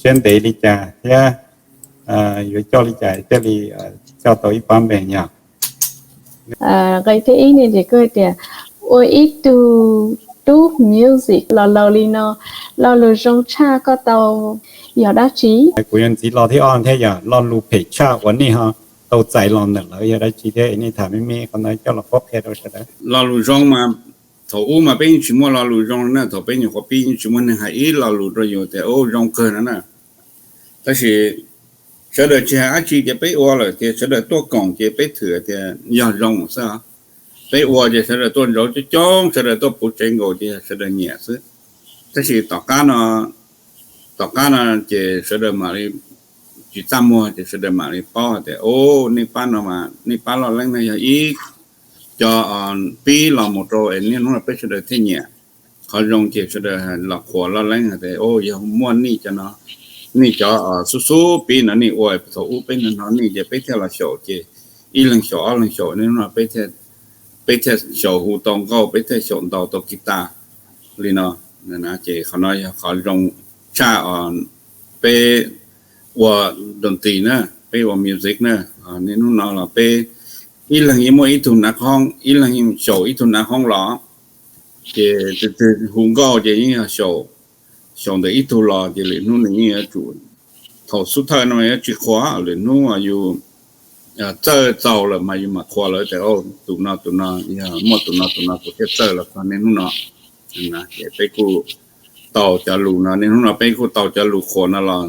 siab ntev li cas thiab yuav coj li cas thiaj li coj tau ib pab npe yog. Nqe thib ib ne ces koj tias ua ib tug tub music los laus li no, lo lus zoo tshaj koj tau yog dab tsi? Kuv yuav ntxiv lo thib ob thiab yog lo lus phem tshaj uas nej ho tau txais los ntawm lawv yog dab tsi thiab nej tham me me qhov ntawd coj los qhuab qhia rau sawv daws. Lo lus zoo mas thaum ub mas peb yeej tsis muaj lo lus zoo li na, thaum peb nyuam qhuav pib yeej tsis muaj neeg hais ib lo lus rau yus tias ub zoo kawg no na. Tab sis sawv daws tsis hais dab tsi ces peb ua lawm ces sawv daws tuaj koom ces peb thwm tias yog zoo xwb. Peb ua ces sawv daws tuaj ntsauv coob coob, sawv daws tuaj puv tsev nkaus ces sawv daws nyiam xwb. Tab sis tom qab no, tom qab no ces sawv daws mam li tsis txaj muag ces sawv daws mam li paub hais tias o, nej pab no mas nej pab Loj Leeb no yog ib co pib los mus rau es niaj hnub no peb sawv daws thiaj nyiam. Qhov zoo ces sawv daws los qhuas Loj Leeb hais tias o, yog muaj nej cov no, nej cov xub xub pib no nej ua thaum ub peb hnov nej ces peb thiaj los xyaum ces ib leeg xyaum ob leeg xyaum niaj hnub no peb thiaj xyaum hu tau nkauj, peb thiaj xyaum ntaus tau guitar li no. Ces qhov no yog qhov zoo tshaj peb ua doontis na, peb ua music na. Niaj hnub no los peb ib leeg yeej muaj ib tug nav qhoob, ib leeg yeej xyaum ib tug nav qhoob los, ces tus twg hu nkauj ces yeej yog xyaum ntawm ib tug los ces lwm hnub nws yeej yuav tsum, thaum xub thawj no yuav tsis qhuas, lwm hnub yus txawj txaus lawm mas yus mam qhuas lawv tias tus no tus no yog muaj tus no tus no kuv thiaj txawj los txog niaj hnub no. Ces peb kuj tau cov lus no, niaj hnub no peb kuj tau cov lus qhuas no los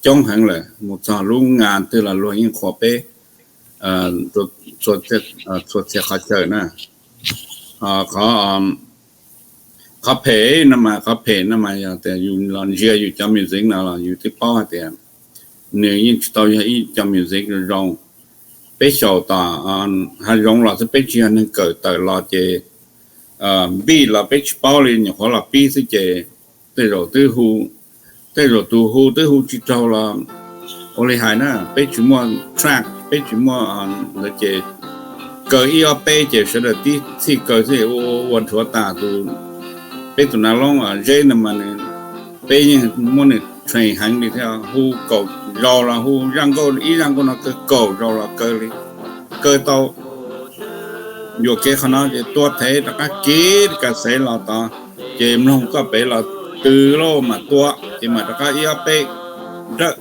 coob heev lawm, mus txog lub nga twg los luag yeej qhuas peb txhua txhia qhov chaw na. Qhov, qhov phem no mas, qhov phem no mas yog tias yus los ntsia yus cov music no los yus twb paub hais tias nws yeej tsis tau yog ib co music zoo. Peb xyaum tom hav zoov los xwb, peb tsis yog neeg kawm tawm los ces npij los peb tsis paub li, nyuam qhuav los pib xwb ces tej zaum twb hu, tej zaum tus hu twb hu tsis raug los ua li hais na, peb tsis muaj track, peb tsis muaj ntawd ces kaw ib ob peb ces sawv daws tib txhij kaw xwb ua ua nrhuav tas tus, peb tus nav loob zeb no mas nws, peb yeej muab nws train heev li thiab, hu kaum zaus los hu zaj nkauj, ib zaj nkauj no kaw kaum zaus los kaw li, kaw tau yuam kev qhov no ces tua thev rov qab kiv kas xev los tod, ces mloog koj pem los twg lauj mam tua, ces mam rov qab ib ob peb nrawm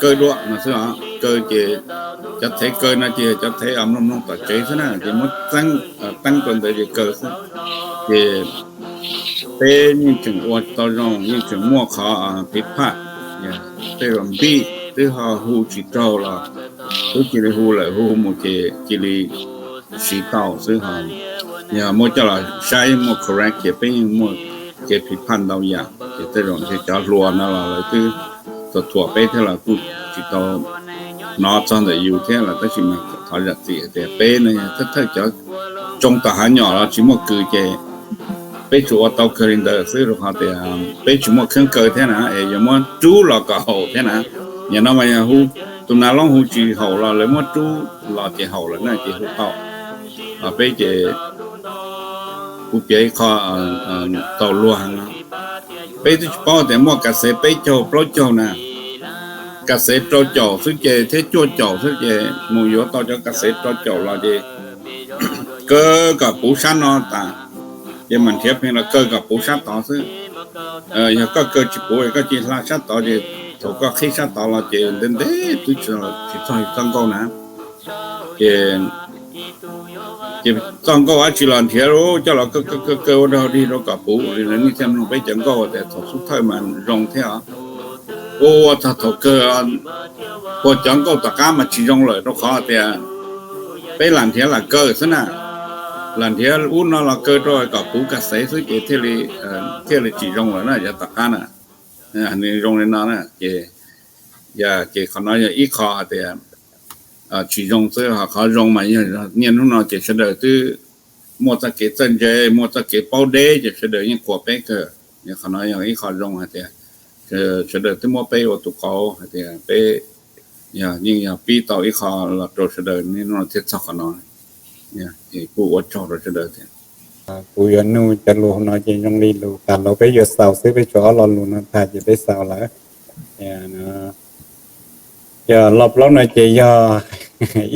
kaw dua no xwb os. Kaw ces cov thev kaw no ces yog cov thev mloog mloog tom tsev xwb na, ces muab teeb rau ntawd ces kaw xwb. Ces peb yeej tseem ua tsis tau zoo, yeej tseem muaj qhov phiv phaj, tej zaum npij twb ho hu tsis raug los twb cia li hu lawm, hu mus ces cia li siv tau xwb ho. Yog muab coj los saib muaj correct ces peb yeej muaj kev phiv phaj ntau yam, ces tej zaum ntshe cov hluas no los lawv twb thuam thuam peb thiab los kuj tsis tau hnov txog ntawm yus thiab los tab sis mas thov zam txim hais tias peb no thawj thawj cov tsoo tom hav nyom los tsis muaj kws ces peb tsuas ua tau kawg li ntawd xwb, rau qhov tias peb tsis muaj kheeb kaw thiab na, es yuav muab rub los kom haum thiab na. Nim no mas yog hu tus nav loob hu tsis haum los lawv muab rub los ces haum lawm na, ces hu tau. Peb ces kuv piav ib qho txaus luag heev no, peb twb tsis paub tias muaj kas xev peb caug plaub caug na, kas xev rau caum xwb ces thiab cuaj caum xwb ces mus yuav tau cov kas xev rau caum los ces kaw kom puv sab no tas, ces mam nrhiav pheej los kaw kom puv sab tod xwb. Yog koj kaw tsis puv es koj cia li hla sab tod ces thaum koj qhib sab tod los ces ntev ntev twb tsis txog txoj nkauj na. Ces, ces txoj nkauj dab tsi los nrhiav coj los kaw kaw kaw ua dog dig rau kom puv li lawv nej thiaj mloog peb cov nkauj tias thaum xub thawj mas zoo thiab. Ua ua txog thaum kawg puag cov nkauj tom qab mas tsis zoo lawm rau qhov tias peb lam nrhiav lam kaw xwb na, lam nrhiav ub no los kaw rau kom puv kas xev xwb ces thiaj li tsis zoo lawm na, yog tom qab na. Nws zoo li no na, ces, ces qhov no yog ib qho hais tias tsis zoo xwb, ho qhov zoo mas yog niaj hnub no ces sawv daws twb muaj txoj kev txawj ntse, muaj txoj kev paub deb ces sawv daws yeej qhuas peb kawg. Qhov no yog ib qho zoo hais tias sawv daws twb muab peb ua tus qauv hais tias peb yeej yog pib tau ib qho los rau sawv daws niaj hnub no thiaj txog qhov no. Kuj ua tsaug rau sawv daws thiab. Kuv yuav nug cov lus no ces zoo li lus tas los peb yuav xaus xwb, peb tshuav ob lo lus no tham ces peb xaus lawm. Yog lo plaub no ces yog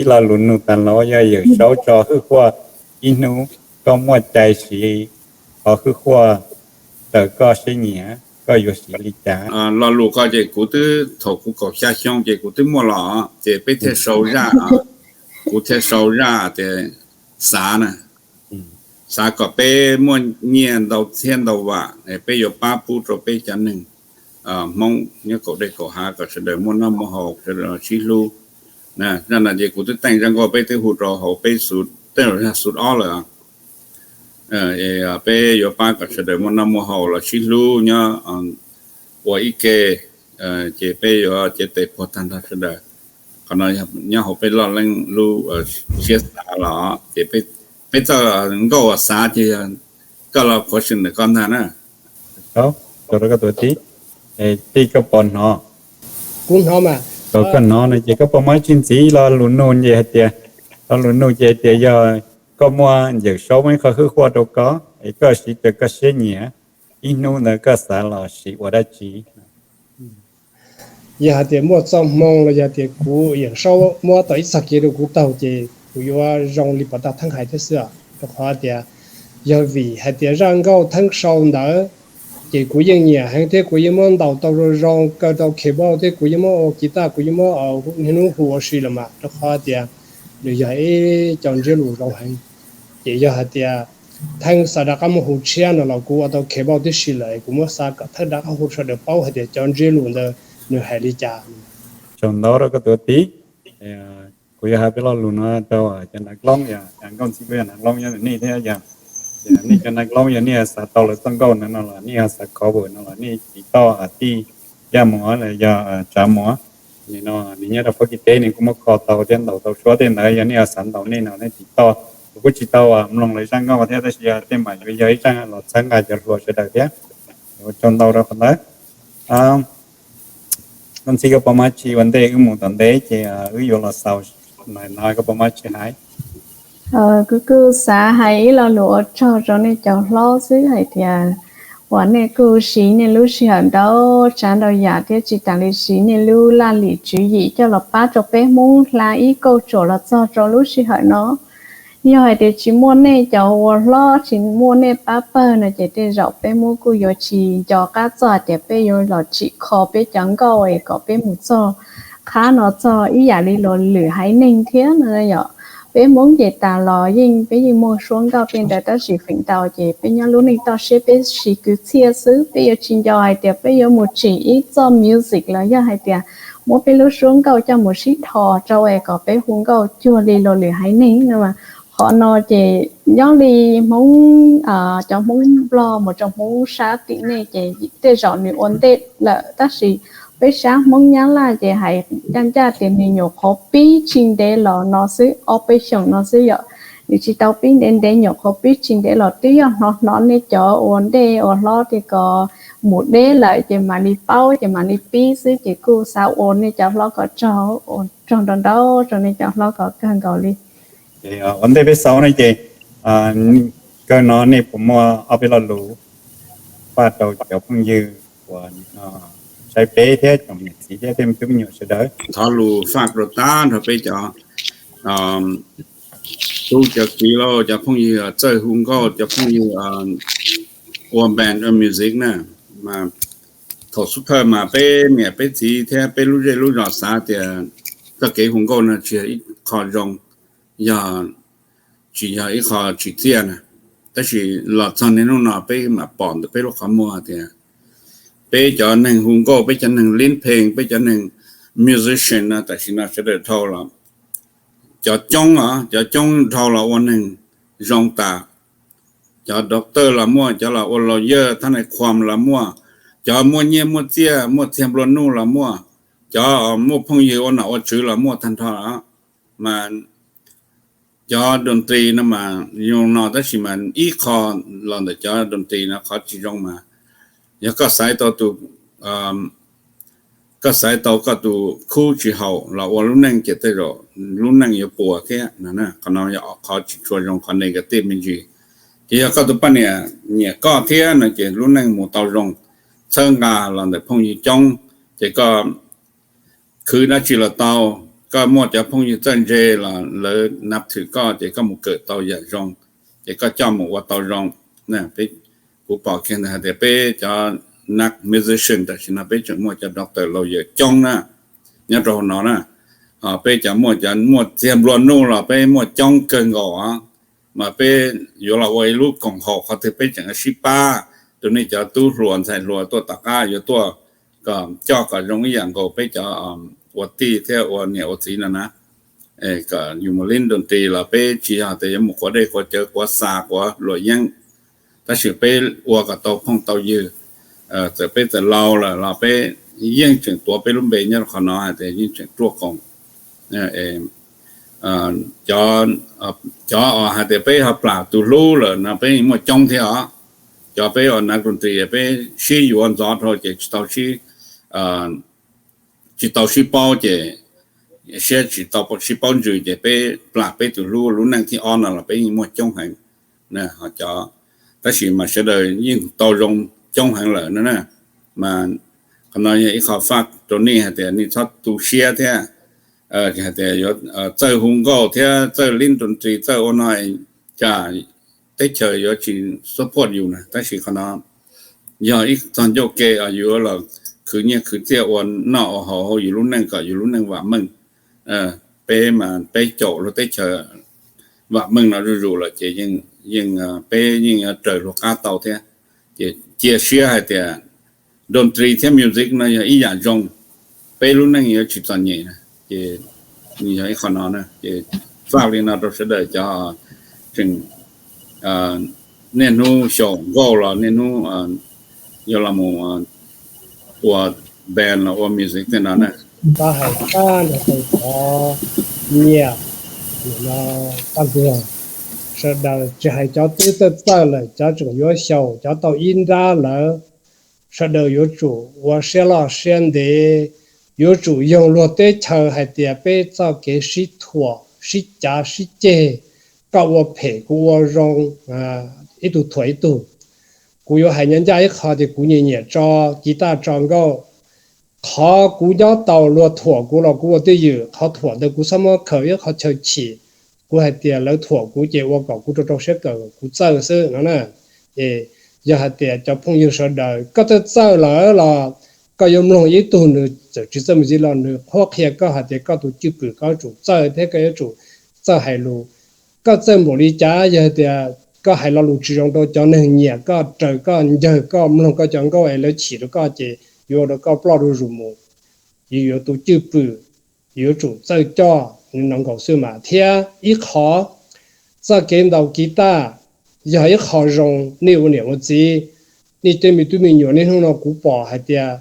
ib lo lus nug tas los yog Yawm Saub tso Hwj Huaj ib hnub, koj muaj cai siv qhov Hwj Huaj raws koj siab nyiam, koj yuav siv li cas? Lo lus ko ces kuv twb thaum kuv kaum xya xyoo ces kuv twb muaj los, ces peb thiaj sau zaj, kuv thiaj sau zaj tias xav na, xav kom peb muaj nyiaj ntau txhiab ntau vam, peb yuav pab pub rau peb cov neeg Hmoob nyob kaum dej kaum hav kom sawv daws muaj noj muaj haus, sawv daws sib hlub. Zaj no ces kuv twb teej zaj nkauj peb twb hu rau hauv peb xu, tej zaum yog xu ob lawm. Peb yuav pab kom sawv daws muaj noj muaj haus los sib hlub nyob ua ib ke, ces peb yuav cev tes puag tag nrho sawv daws. Qhov no nyob hauv peb loj leej lub siab xav los ces peb txoj nkauj uas xav ces yog koj los qhuav sim ntawm koj ntag na. Rau koj tus tij, tij koj puas hnov? Kuv hnov mas. Thaum koj hnov no ces koj puas muaj tsis ntxiv lo lus nug ces hais tias, lo lus nug ces hais tias yog koj muaj Yawm Saub muaj ib qho Hwj Huaj rau koj es koj siv raws koj siab nyiam, ib hnub ntawd koj xav los siv ua dab tsi? Yog hais tias muaj txoj hmoo los yog tias kuv Yawm Saub muab tau ib txoj kev rau kuv taug ces kuv yuav zoo li puag ta theeb hais thiab xwb os. Rau qhov tias yog vim hais tias zaj nkauj theeb sau ntawd ces kuv yeej nyiam heev thiab kuv yeej muab ntaus tau zoo zoo, kaw tau keyboard thiab kuv yeej muab ua kiv taj, kuv yeej muab niaj hnub hu ua si los mas, rau qhov tias nws yog ib co ntsiab lus zoo heev. Ces yog hais tias theeb xav rov qab muab hu tshiab no los kuv ua tau keyboard tib si lawm, kuv muab xav kom theeb rov qab hu sawv daws paub hais tias cov ntsiab lus ntawd nws hais li cas. Tsaug ntau rau koj tus tij. Kuv yuav hais peb lo lus no rau cov nav loob, yog nkauj ntxhi kuj yog nav loob nyob ntawm nej thiab, yog nej cov nav loob yog nej xav tau lawv txoj nkauj no no los nej xav cover no los nej tiv toj tij Yaj Muas los yog Tsav Muas. Nim no nws nyob rau Fab Kis teb, nws kuj muab kho tau thiab ntaus tau suab tej ntawd, yog nej xav ntaus nej no nej tiv toj. Kuv kuj tsis tau mloog lawv zaj nkauj thiab, tab sis yog tej mam yuav yog ib zaj los txhawb nqa cov hluas sawv daws thiab. Ua tsaug ntau rau qhov ntawd. Koj ntxhi koj puas muaj tsi ua ntej wb mus tom ntej ces wb yuav los xaus no, koj puas muaj tsi hais? Kuv kuj xav hais ib lo lus ua tsaug rau nej cov hlob xwb hais tias uas nej kuj siv nej lub sij hawm ntau tsav ntau yam thiab tsis tas li siv nej lub laj lim tswv yim coj los pab rau peb Hmoob hla ib kauj tsuam los txog rau lub sij hawm no. Yog hais tias tsis muaj nej cov ua hlob, tsis muaj nej pab pawg no ces tej zaum peb Hmoob kuj yuav tsis nco qab txog hais tias peb yuav los tsim kho peb cov nkauj es kom peb mus txog qhab no txog ib yam li luag lwm haiv neeg thiab no yom. Peb Hmoob ces tas los yeej peb yeej muaj suab nkauj tej ntawd tab sis feem ntau ces peb nyob lub neej toj siab peb siv kwv txhiaj xwb, peb yuav tsis nco hais tias peb yuav mus tsim ib txoj music los yog hais tias muab peb lub suab nkauj coj mus sib dhos rau es kom peb hu nkauj cuag li luag lwm haiv neeg no. Qhov no ces nyob li Hmoob, cov Hmoob Nplog mus rau Hmoob sab tim nej ces tej zaum nws ua ntej lawm tab sis peb sab Hmoob Nyab Laj ces hais ncaj ncaj tias nws nyuam qhuav pib tsis ntev los no xwb, ob peb xyoos no xwb yom. Nws tsis tau pib ntev ntev, nyuam qhuav pib tsis ntev los twb yog hnov hnov nej cov ua ntej ua hlob tias kom mus deb lawm ces mam li paub ces mam li pib xwb ces kuj xav ua nej cov hlob kom tsaug, ua tsaug ntau ntau rau nej cov hlob kom kawg nkaus li. Ua ntej peb xaus ne ces kawg no nej puas muaj ob peb lo lus faj rau cov phooj ywg uas saib peb thiab cov niam txiv thiab tej me tub me nyuam sawv daws? Thov lus faj rau tag nrho peb cov tub cov kiv lauj, cov phooj ywg txawj hu nkauj, cov phooj ywg ua band ua music na, mas thaum xub thawj mas peb niam peb txiv thiab peb lub zej lub zos xav tias txoj kev hu nkauj no tsis yog ib qho zoo, yog tsis yog ib qho tsim txiaj na. Tab sis los txog niaj hnub no peb mam pom ntawm peb lub qhov muag tias peb cov neeg hu nkauj, peb cov neeg lead pheej, peb cov neeg musician no tam sim no sawv daws dhau los, cov coob os, cov coob dhau los ua neeg zoo tas. Cov doctor los muaj, cov los ua lawyer, thab nais khuam los muaj, cov muaj nyiaj muaj txiaj, muaj txiag nplua nuj los muaj, cov muaj phooj ywg ua nom ua tswv los muaj tag nrho. Mas cov dontri no mas zoo no, tab sis mas ib qho los ntawm cov dontri no qhov tsis zoo mas yog koj xaiv tau tus, koj xaiv tau koj tus khub tsis haum los ua lub neej ces tej zaum lub neej yuav puas thiab no. Qhov no yog qhov tsis tshua zoo, qhov negative me ntsis. Ces yog koj tus poj niam nyiam koj thiab no ces lub neej mus tau zoo, txhawb nqa los ntawm phooj ywg coob, ces koj khwv dab tsi los tau, koj muaj cov phooj ywg txawj ntse los lawv nab thwm koj ces koj mus kawm tau yam zoo, ces koj coj mus ua tau zoo. Kuv pom kiag ntawd hais tias peb cov nas musician tam sim no peb tseem muaj cov doctor lawyer coob na nyob rau hauv no na. Peb cov muaj, cov muaj txiag nplua nuj los peb muaj coob kawg nkaus, mas peb yuav los ua ib lub koom haum qhov twg peb tseem sib pab. Tus nej cov tub hluas ntxhais hluas tuaj tom qab yuav tuaj kom coj kom zoo ib yam nkaus peb cov ua tij thiab ua niam ua txiv no na. Kom yus mus lib dontri los peb tsis yog tias yuav mus quav dej quav cawv quav xa quav luam yeeb, tab sis peb ua kom tau phooj tau ywg. Txawm peb txawm laus lawm los peb yeej tseem tuav peb lub npe nyob rau qhov no hais tias yeej tseem ruaj koom. Cov, cov uas hais tias peb ho plam tus hlub lawm no peb muaj coob thiab os. Cov peb uas nas dontri peb sib yuav ntxov dhau ces tsis tau sib, tsis tau sib paub ces, siab tsis tau sib paub ntsws ces peb plam peb tus hlub lub neej thib ob no los peb yeej muaj coob heev. Tab sis mas sawv daws yeej tau zoo coob heev lawm no na. Mas qhov no yog ib qho faj rau nej hais tias nej txhob tu siab thiab hais tias yuav txawj hu nkauj thiab txawj lib dontri txawj ua no cas teb chaws yuav tsis support yus na. Tab sis qhov no yog ib txog ncauj ke uas yuav los khwv nyiaj khwv txiaj ua noj ua haus hauv yus lub neej kom yus lub neej vam meej. Peb mas peb caum luag teb chaws vam meej no zuj zus lawm ces yeej, peb yeej yuav raws luag qab tau thiab. Ces cia siab hais tias dontri thiab music no yog ib yam zoo, peb lub neej yuav tsis txom nyem na. Ces yog ib qho no na, ces faj li no rau sawv daws cov tseem niaj hnub xyaum nkauj los niaj hnub yuav los mus ua band los ua music tej no na. Tau hais tag nrho rau cov nyiam no tag nrho, sawv daws tsis hais cov twb txawj txawj lawm, cov tseem yuav xyaum, cov tau ib nrab lawm, sawv daws yuav tsum ua siab loj siab ntev, yuav tsum yoog luag teb chaws hais tias peb txoj kev sib thuam sib cav sib ceg, koj ua phem kuv ua zoo, ib tug thuam ib tug. Kuv yuav hais nyob ncaj ib qho tias kuv nyiam nyiam tso guitar tso nkauj. Qhov kuv nyob tau luag thuam kuv los kuv ua twj ywm, qhov thuam ntawd kuv txhob muab khaws ib qho chaw chim. Kuv hais tias lawv thuam kuv ces ua kom kuv rau rau siab kawm kuv txawj xwb no na. Es yog hais tias cov phooj ywg sawv daws koj txawj txawj lawm los koj yuav mloog ib tug nws txawm tsis txawj mus txiv los nws qhuab qhia koj hais tias koj tus cwj pwm koj yuav tsum txawj thiab koj yuav tsum txawj hais lus. Koj txawj npaum li cas yog hais tias koj hais lo lus tsis zoo rau cov neeg nyiam koj, raws koj, ncawg koj, mloog koj cov nkauj es lawv chim rau koj ces yuav ua rau koj ploj rau zus mus. Yus yuav tus cwj pwm, yuav tsum txawj coj nws no nkaus xwb mas. Thiab ib qho, txoj kev ntaus kiv taj yog ib qho zoo. Nej ua niam ua txiv, nej tej me tub me nyuam niaj hnub no kuv pom hais tias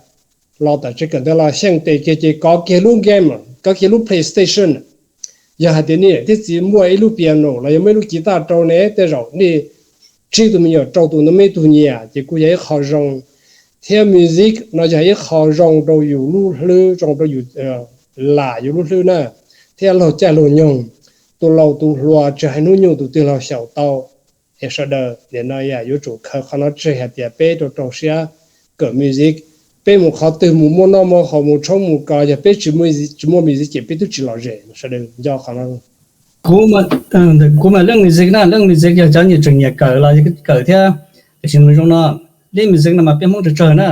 los tom tsev kawm ntawv los xyeej tes kiag ces kov kiag lub game, kov kiag lub PlayStation. Yog hais tias nej niam thiab txiv muaj ib lub piano los yog muaj ib lub kiv taj rau ne, tej zaum nej tsib tus me nyuam rau tus ntawd muaj ib tug nyiam ces kuj yog ib qho zoo. Thiab music no yog ib qho zoo rau yus lub hlwb, zoo rau yus lam yus lub hlwb na, thiab laug caij laug nyoog, tus laus tus hluas tsis hais hnub nyoog tus twg los xyaum tau. Es sawv daws nim no yuav tsum khaws qhov no tseg hais tias peb rau rau siab kawm music. Peb mus qhov twg mus muaj noj muaj haus mus tshoob mus kos yog peb tsis muaj music ces peb twb tsis lom zem. Sawv daws nco qhov no. Kuv mas leej music na, leej music yog cov nyiam tseem nyiam kawm los kawm thiab. Tiam sis nws zoo no, leej music no mas peb Hmoob tsawg tsawg na,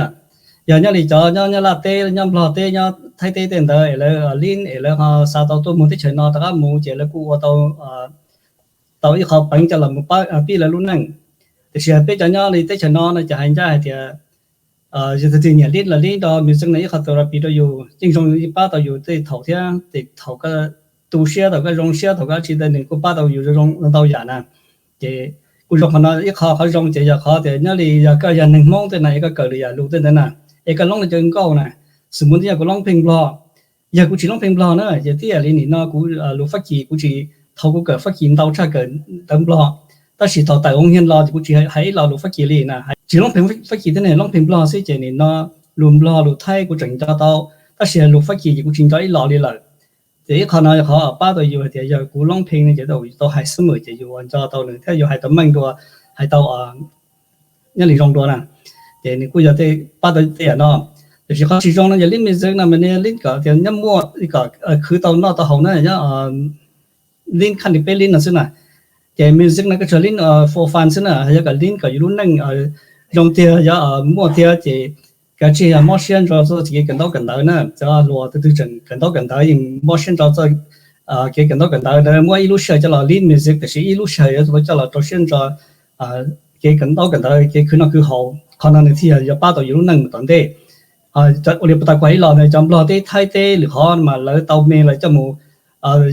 yog nyob li cov nyob Nyab Laj teb, nyob Nplog teb, nyob Thaib teb tej ntawd es lawv lib es lawv ho xa tau tuaj mus teb chaws no rov qab mus ces lawv kuj ua tau, tau ib qho peev coj los pib lawv lub neej. Tiam sis peb cov nyob li teb chaws no no ces hais ncaj hais tias yog tus twg nyiam lib los lib, rau music no ib qho therapy rau yus, yeej zoo pab tau yus tej thaum thiab tej thaum koj tu siab, thaum koj zoo siab, thaum koj tsis tau nws kuj pab tau yus zoo ntau yam na. Ces kuj zoo qhov no ib qho, qhov zoo ces yog qhov tias nyob li yog koj yog neeg Hmoob tej na es koj kawm lwm yam lus tej ntawd na, es koj loob li cov nkauj na, xws mus ntxiv yog kuv loob pheej Nplog, yog kuv tsis loob pheej Nplog na ces tib yam li nim no kuv lus Fab Kis kuv tsis thaum kuv kawm Fab Kis ntau tshaj kawm ntawv Nplog, tab sis thaum tawm hoo hias los ces kuv tsis hais ib los lus Fab Kis li na, tsis loob pheej Fab Kis thiab ne, loob pheej Nplog xwb ces nim no lus Nplog lus Thaib kuv tseem nco tau, tab sis lus Fab Kis ces kuv tsis nco ib los li lawm. Ces ib qho no yog qhov pab tau yus hais tias yog kuv loob pheej ne ces tau hais xab mem ces yus nco tau nws thiab yus hais tau meej dua, hais tau nyob li zoo dua na. Ces nws kuj yog pab tau tej yam no. Tiam sis qhov tsis zoo no yog lib music no mas nej lib kom tias nyob muaj kom khwv tau noj tau haus na, nyob lib khaj li peb lib no xwb na. Ces music no koj tsuas lib for fun xwb na, yog kom lib kom yus lub neej zoo tiag, yog muaj tiag ces kav tsij yog mob siab ntso txog kev kawm ntaub kawm ntawv na. Cov hluas tus twg tseem kawm ntaub kawm ntawv yeej mob siab ntso txog kev kawm ntaub kawm ntawv, lawv muab ib lub sij hawm coj los lib music, tiam sis ib lub sij hawm yuav coj los rau siab ntso kev kawm ntaub kawm ntawv, kev khwv noj khwv haus. Qhov no nws thiaj yog pab tau yus lub neej mus tom ntej. Ua li puag ta kuv hais ib los ntawd, cov Nplog teb, Thaib teb lwm qhov mas lawv tau me lawv coj mus,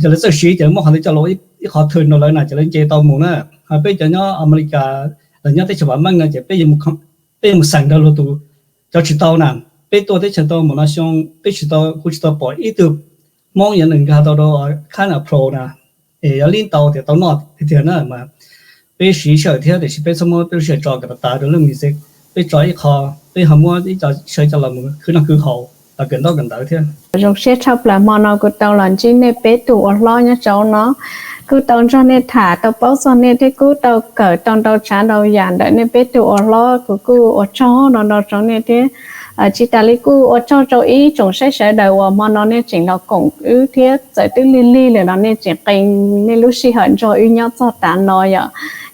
yog lawv txawj siv ces muab qhov ntawd coj los ib qhov thwm rau lawv na ces lawv nce tau mus na. Ho peb cov nyob Amelikas los nyob teb chaws vam meej no ces peb yuav mus xeem nrog luag tus cov tsis tau na. Peb tuaj teb chaws tau mus no xyoo peb tsis tau, kuv tsis tau pom ib tug Hmoob yuav nkag tau rau khab no pro na, es yuav lib tau tias tau noj tiag tiag na mas peb siv sij hawm thiab tiam sis peb txhob muab peb lub sij hawm tso kom tas tas rau lub music. Peb tso ib qho, peb ho muab ib co sij hawm coj los mus khwv noj khwv haus, los kawm ntaub kawm ntawv thiab. Zoo siab tshaj plaws hmo no kuv tau los ntsib nej peb tug ua hlob nyob rau no. Kuj tau nrog nej tham, tau paub txog nej thiab kuj tau kawm tau ntau tsav ntau yam ntawm nej peb tug ua hlob. Kuv kuj ua tsaug ntau ntau rau nej thiab. Tsis tas li kuj ua tsaug rau ib tsoom saib sawv daws uas hmo no nej tseem los koom wb thiab txawm twb lig lig lawm los nej tseem qee nej lub sij hawm nrog wb nyob txog tav no yom.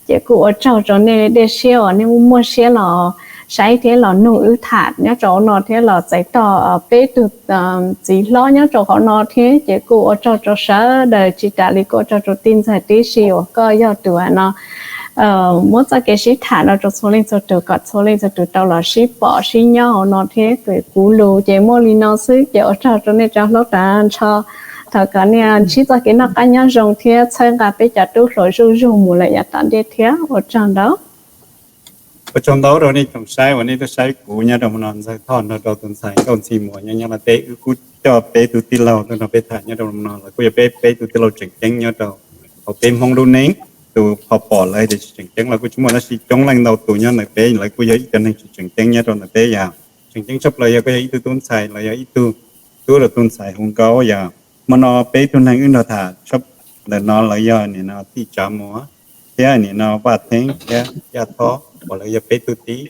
Ces kuj ua tsaug rau nej dej siab uas nej muaj siab los saib thiab los nug wb tham nyob rau hauv no thiab los txais tos peb tug txiv hlob nyob rau hauv no thiab. Ces kuj ua tsaug rau sawv daws, tsis tas li kuj ua tsaug rau tij ntxawg tib si uas koj yog tus no muab txoj kev sib tham no rau txhua leej txhua tus kom txhua leej txhua tus tau los sib pom sib nyob hauv no thiab. Kuv lus ces muaj li no xwb ces ua tsaug rau nej cov hlob tav ntsho. Thov kom nej ntsib txoj kev noj qab nyob zoo thiab txhawb nqa peb cov tub hluas zuj zug mus lawm yav tom ntej thiab. Ua tsaug ntau. Ua tsaug ntau rau nej tsoom saib uas nej tuaj saib kuv nyob rau hmo no. Ntxawg Thoj nrog rau tus ntxhais Nkauj Ntxhi Muas nyob Nyab Laj teb, wb kuj coj peb tug tij laug tuaj nrog peb tham nyob rau hmo no. Lawv kuj yog peb peb tug tij laug tseem ceeb nyob rau hauv peb Hmoob lub neej. Tus qhov pom lawv tias tsis tseem ceeb los kuj tsis muaj, tab sis coob leej ntau tus nyob ntawm peb lawv kuj yog ib cov neeg tsis tseem ceeb nyob rau ntawm peb yom. Tseem ceeb tshaj plaws yog koj yog ib tug tub ntxhais los yog ib tug tub rau tus ntxhais hu nkauj yom. Hmo no peb tug neeg wb nrog tham ntawm no lawv yog nim no Tij Tsav Muas thiab nim no Vaj Theeb thiab Yaj Thob uas lawv yog peb tug tij.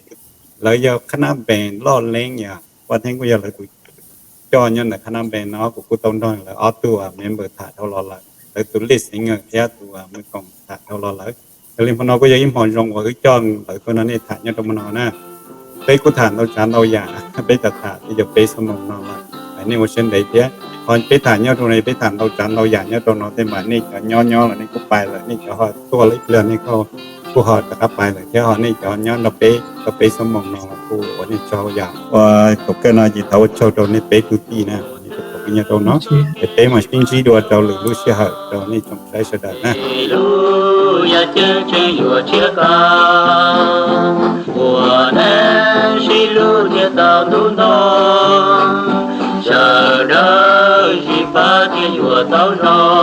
Lawv yog qhab nab npees Loj Leeb yom. Vaj Theeb kuj yog lawv tus coj nyob ntawm qhab nab npees no, kuv kuj tau nrog lawv ob tug member tham dhau los lawm, lawv tus lead singer thiab tus mws koom tham dhau los lawm. Yog li hmo no kuj yog ib hmo zoo uas wb coj lawv tuaj nrog nej tham nyob rau hmo no na. Peb kuj tham ntau tsav ntau yam, peb tham tham twb yuav peb xuab moos no lawm. Nej ua siab ntev thiab, ho peb tham nyob rau no peb tham ntau tsav ntau yam nyob rau no tej mas nej cov nyob nyob los nej kuj pais lawm, nej cov ho tuaj lawm ib pliag nej kuj ho rov qab pais lawm thiab, ho nej cov nyob nrog peb tau peb xuab moos no los kuj ua nej tsaug yom. Ua thaum kawg no ces thov ua tsaug rau nej peb tug tij na, nej tau pom wb nyob rau no, es peb mam sib ntsib dua rau lwm lub sij hawm rau nej tsoom saib sawv daws na. Lub yaj ceeb tseem yuav tshiab kab, ua neej sib hlub thiaj tau ntuj nto, sawv daws sib pab thiaj yuav tau zoo.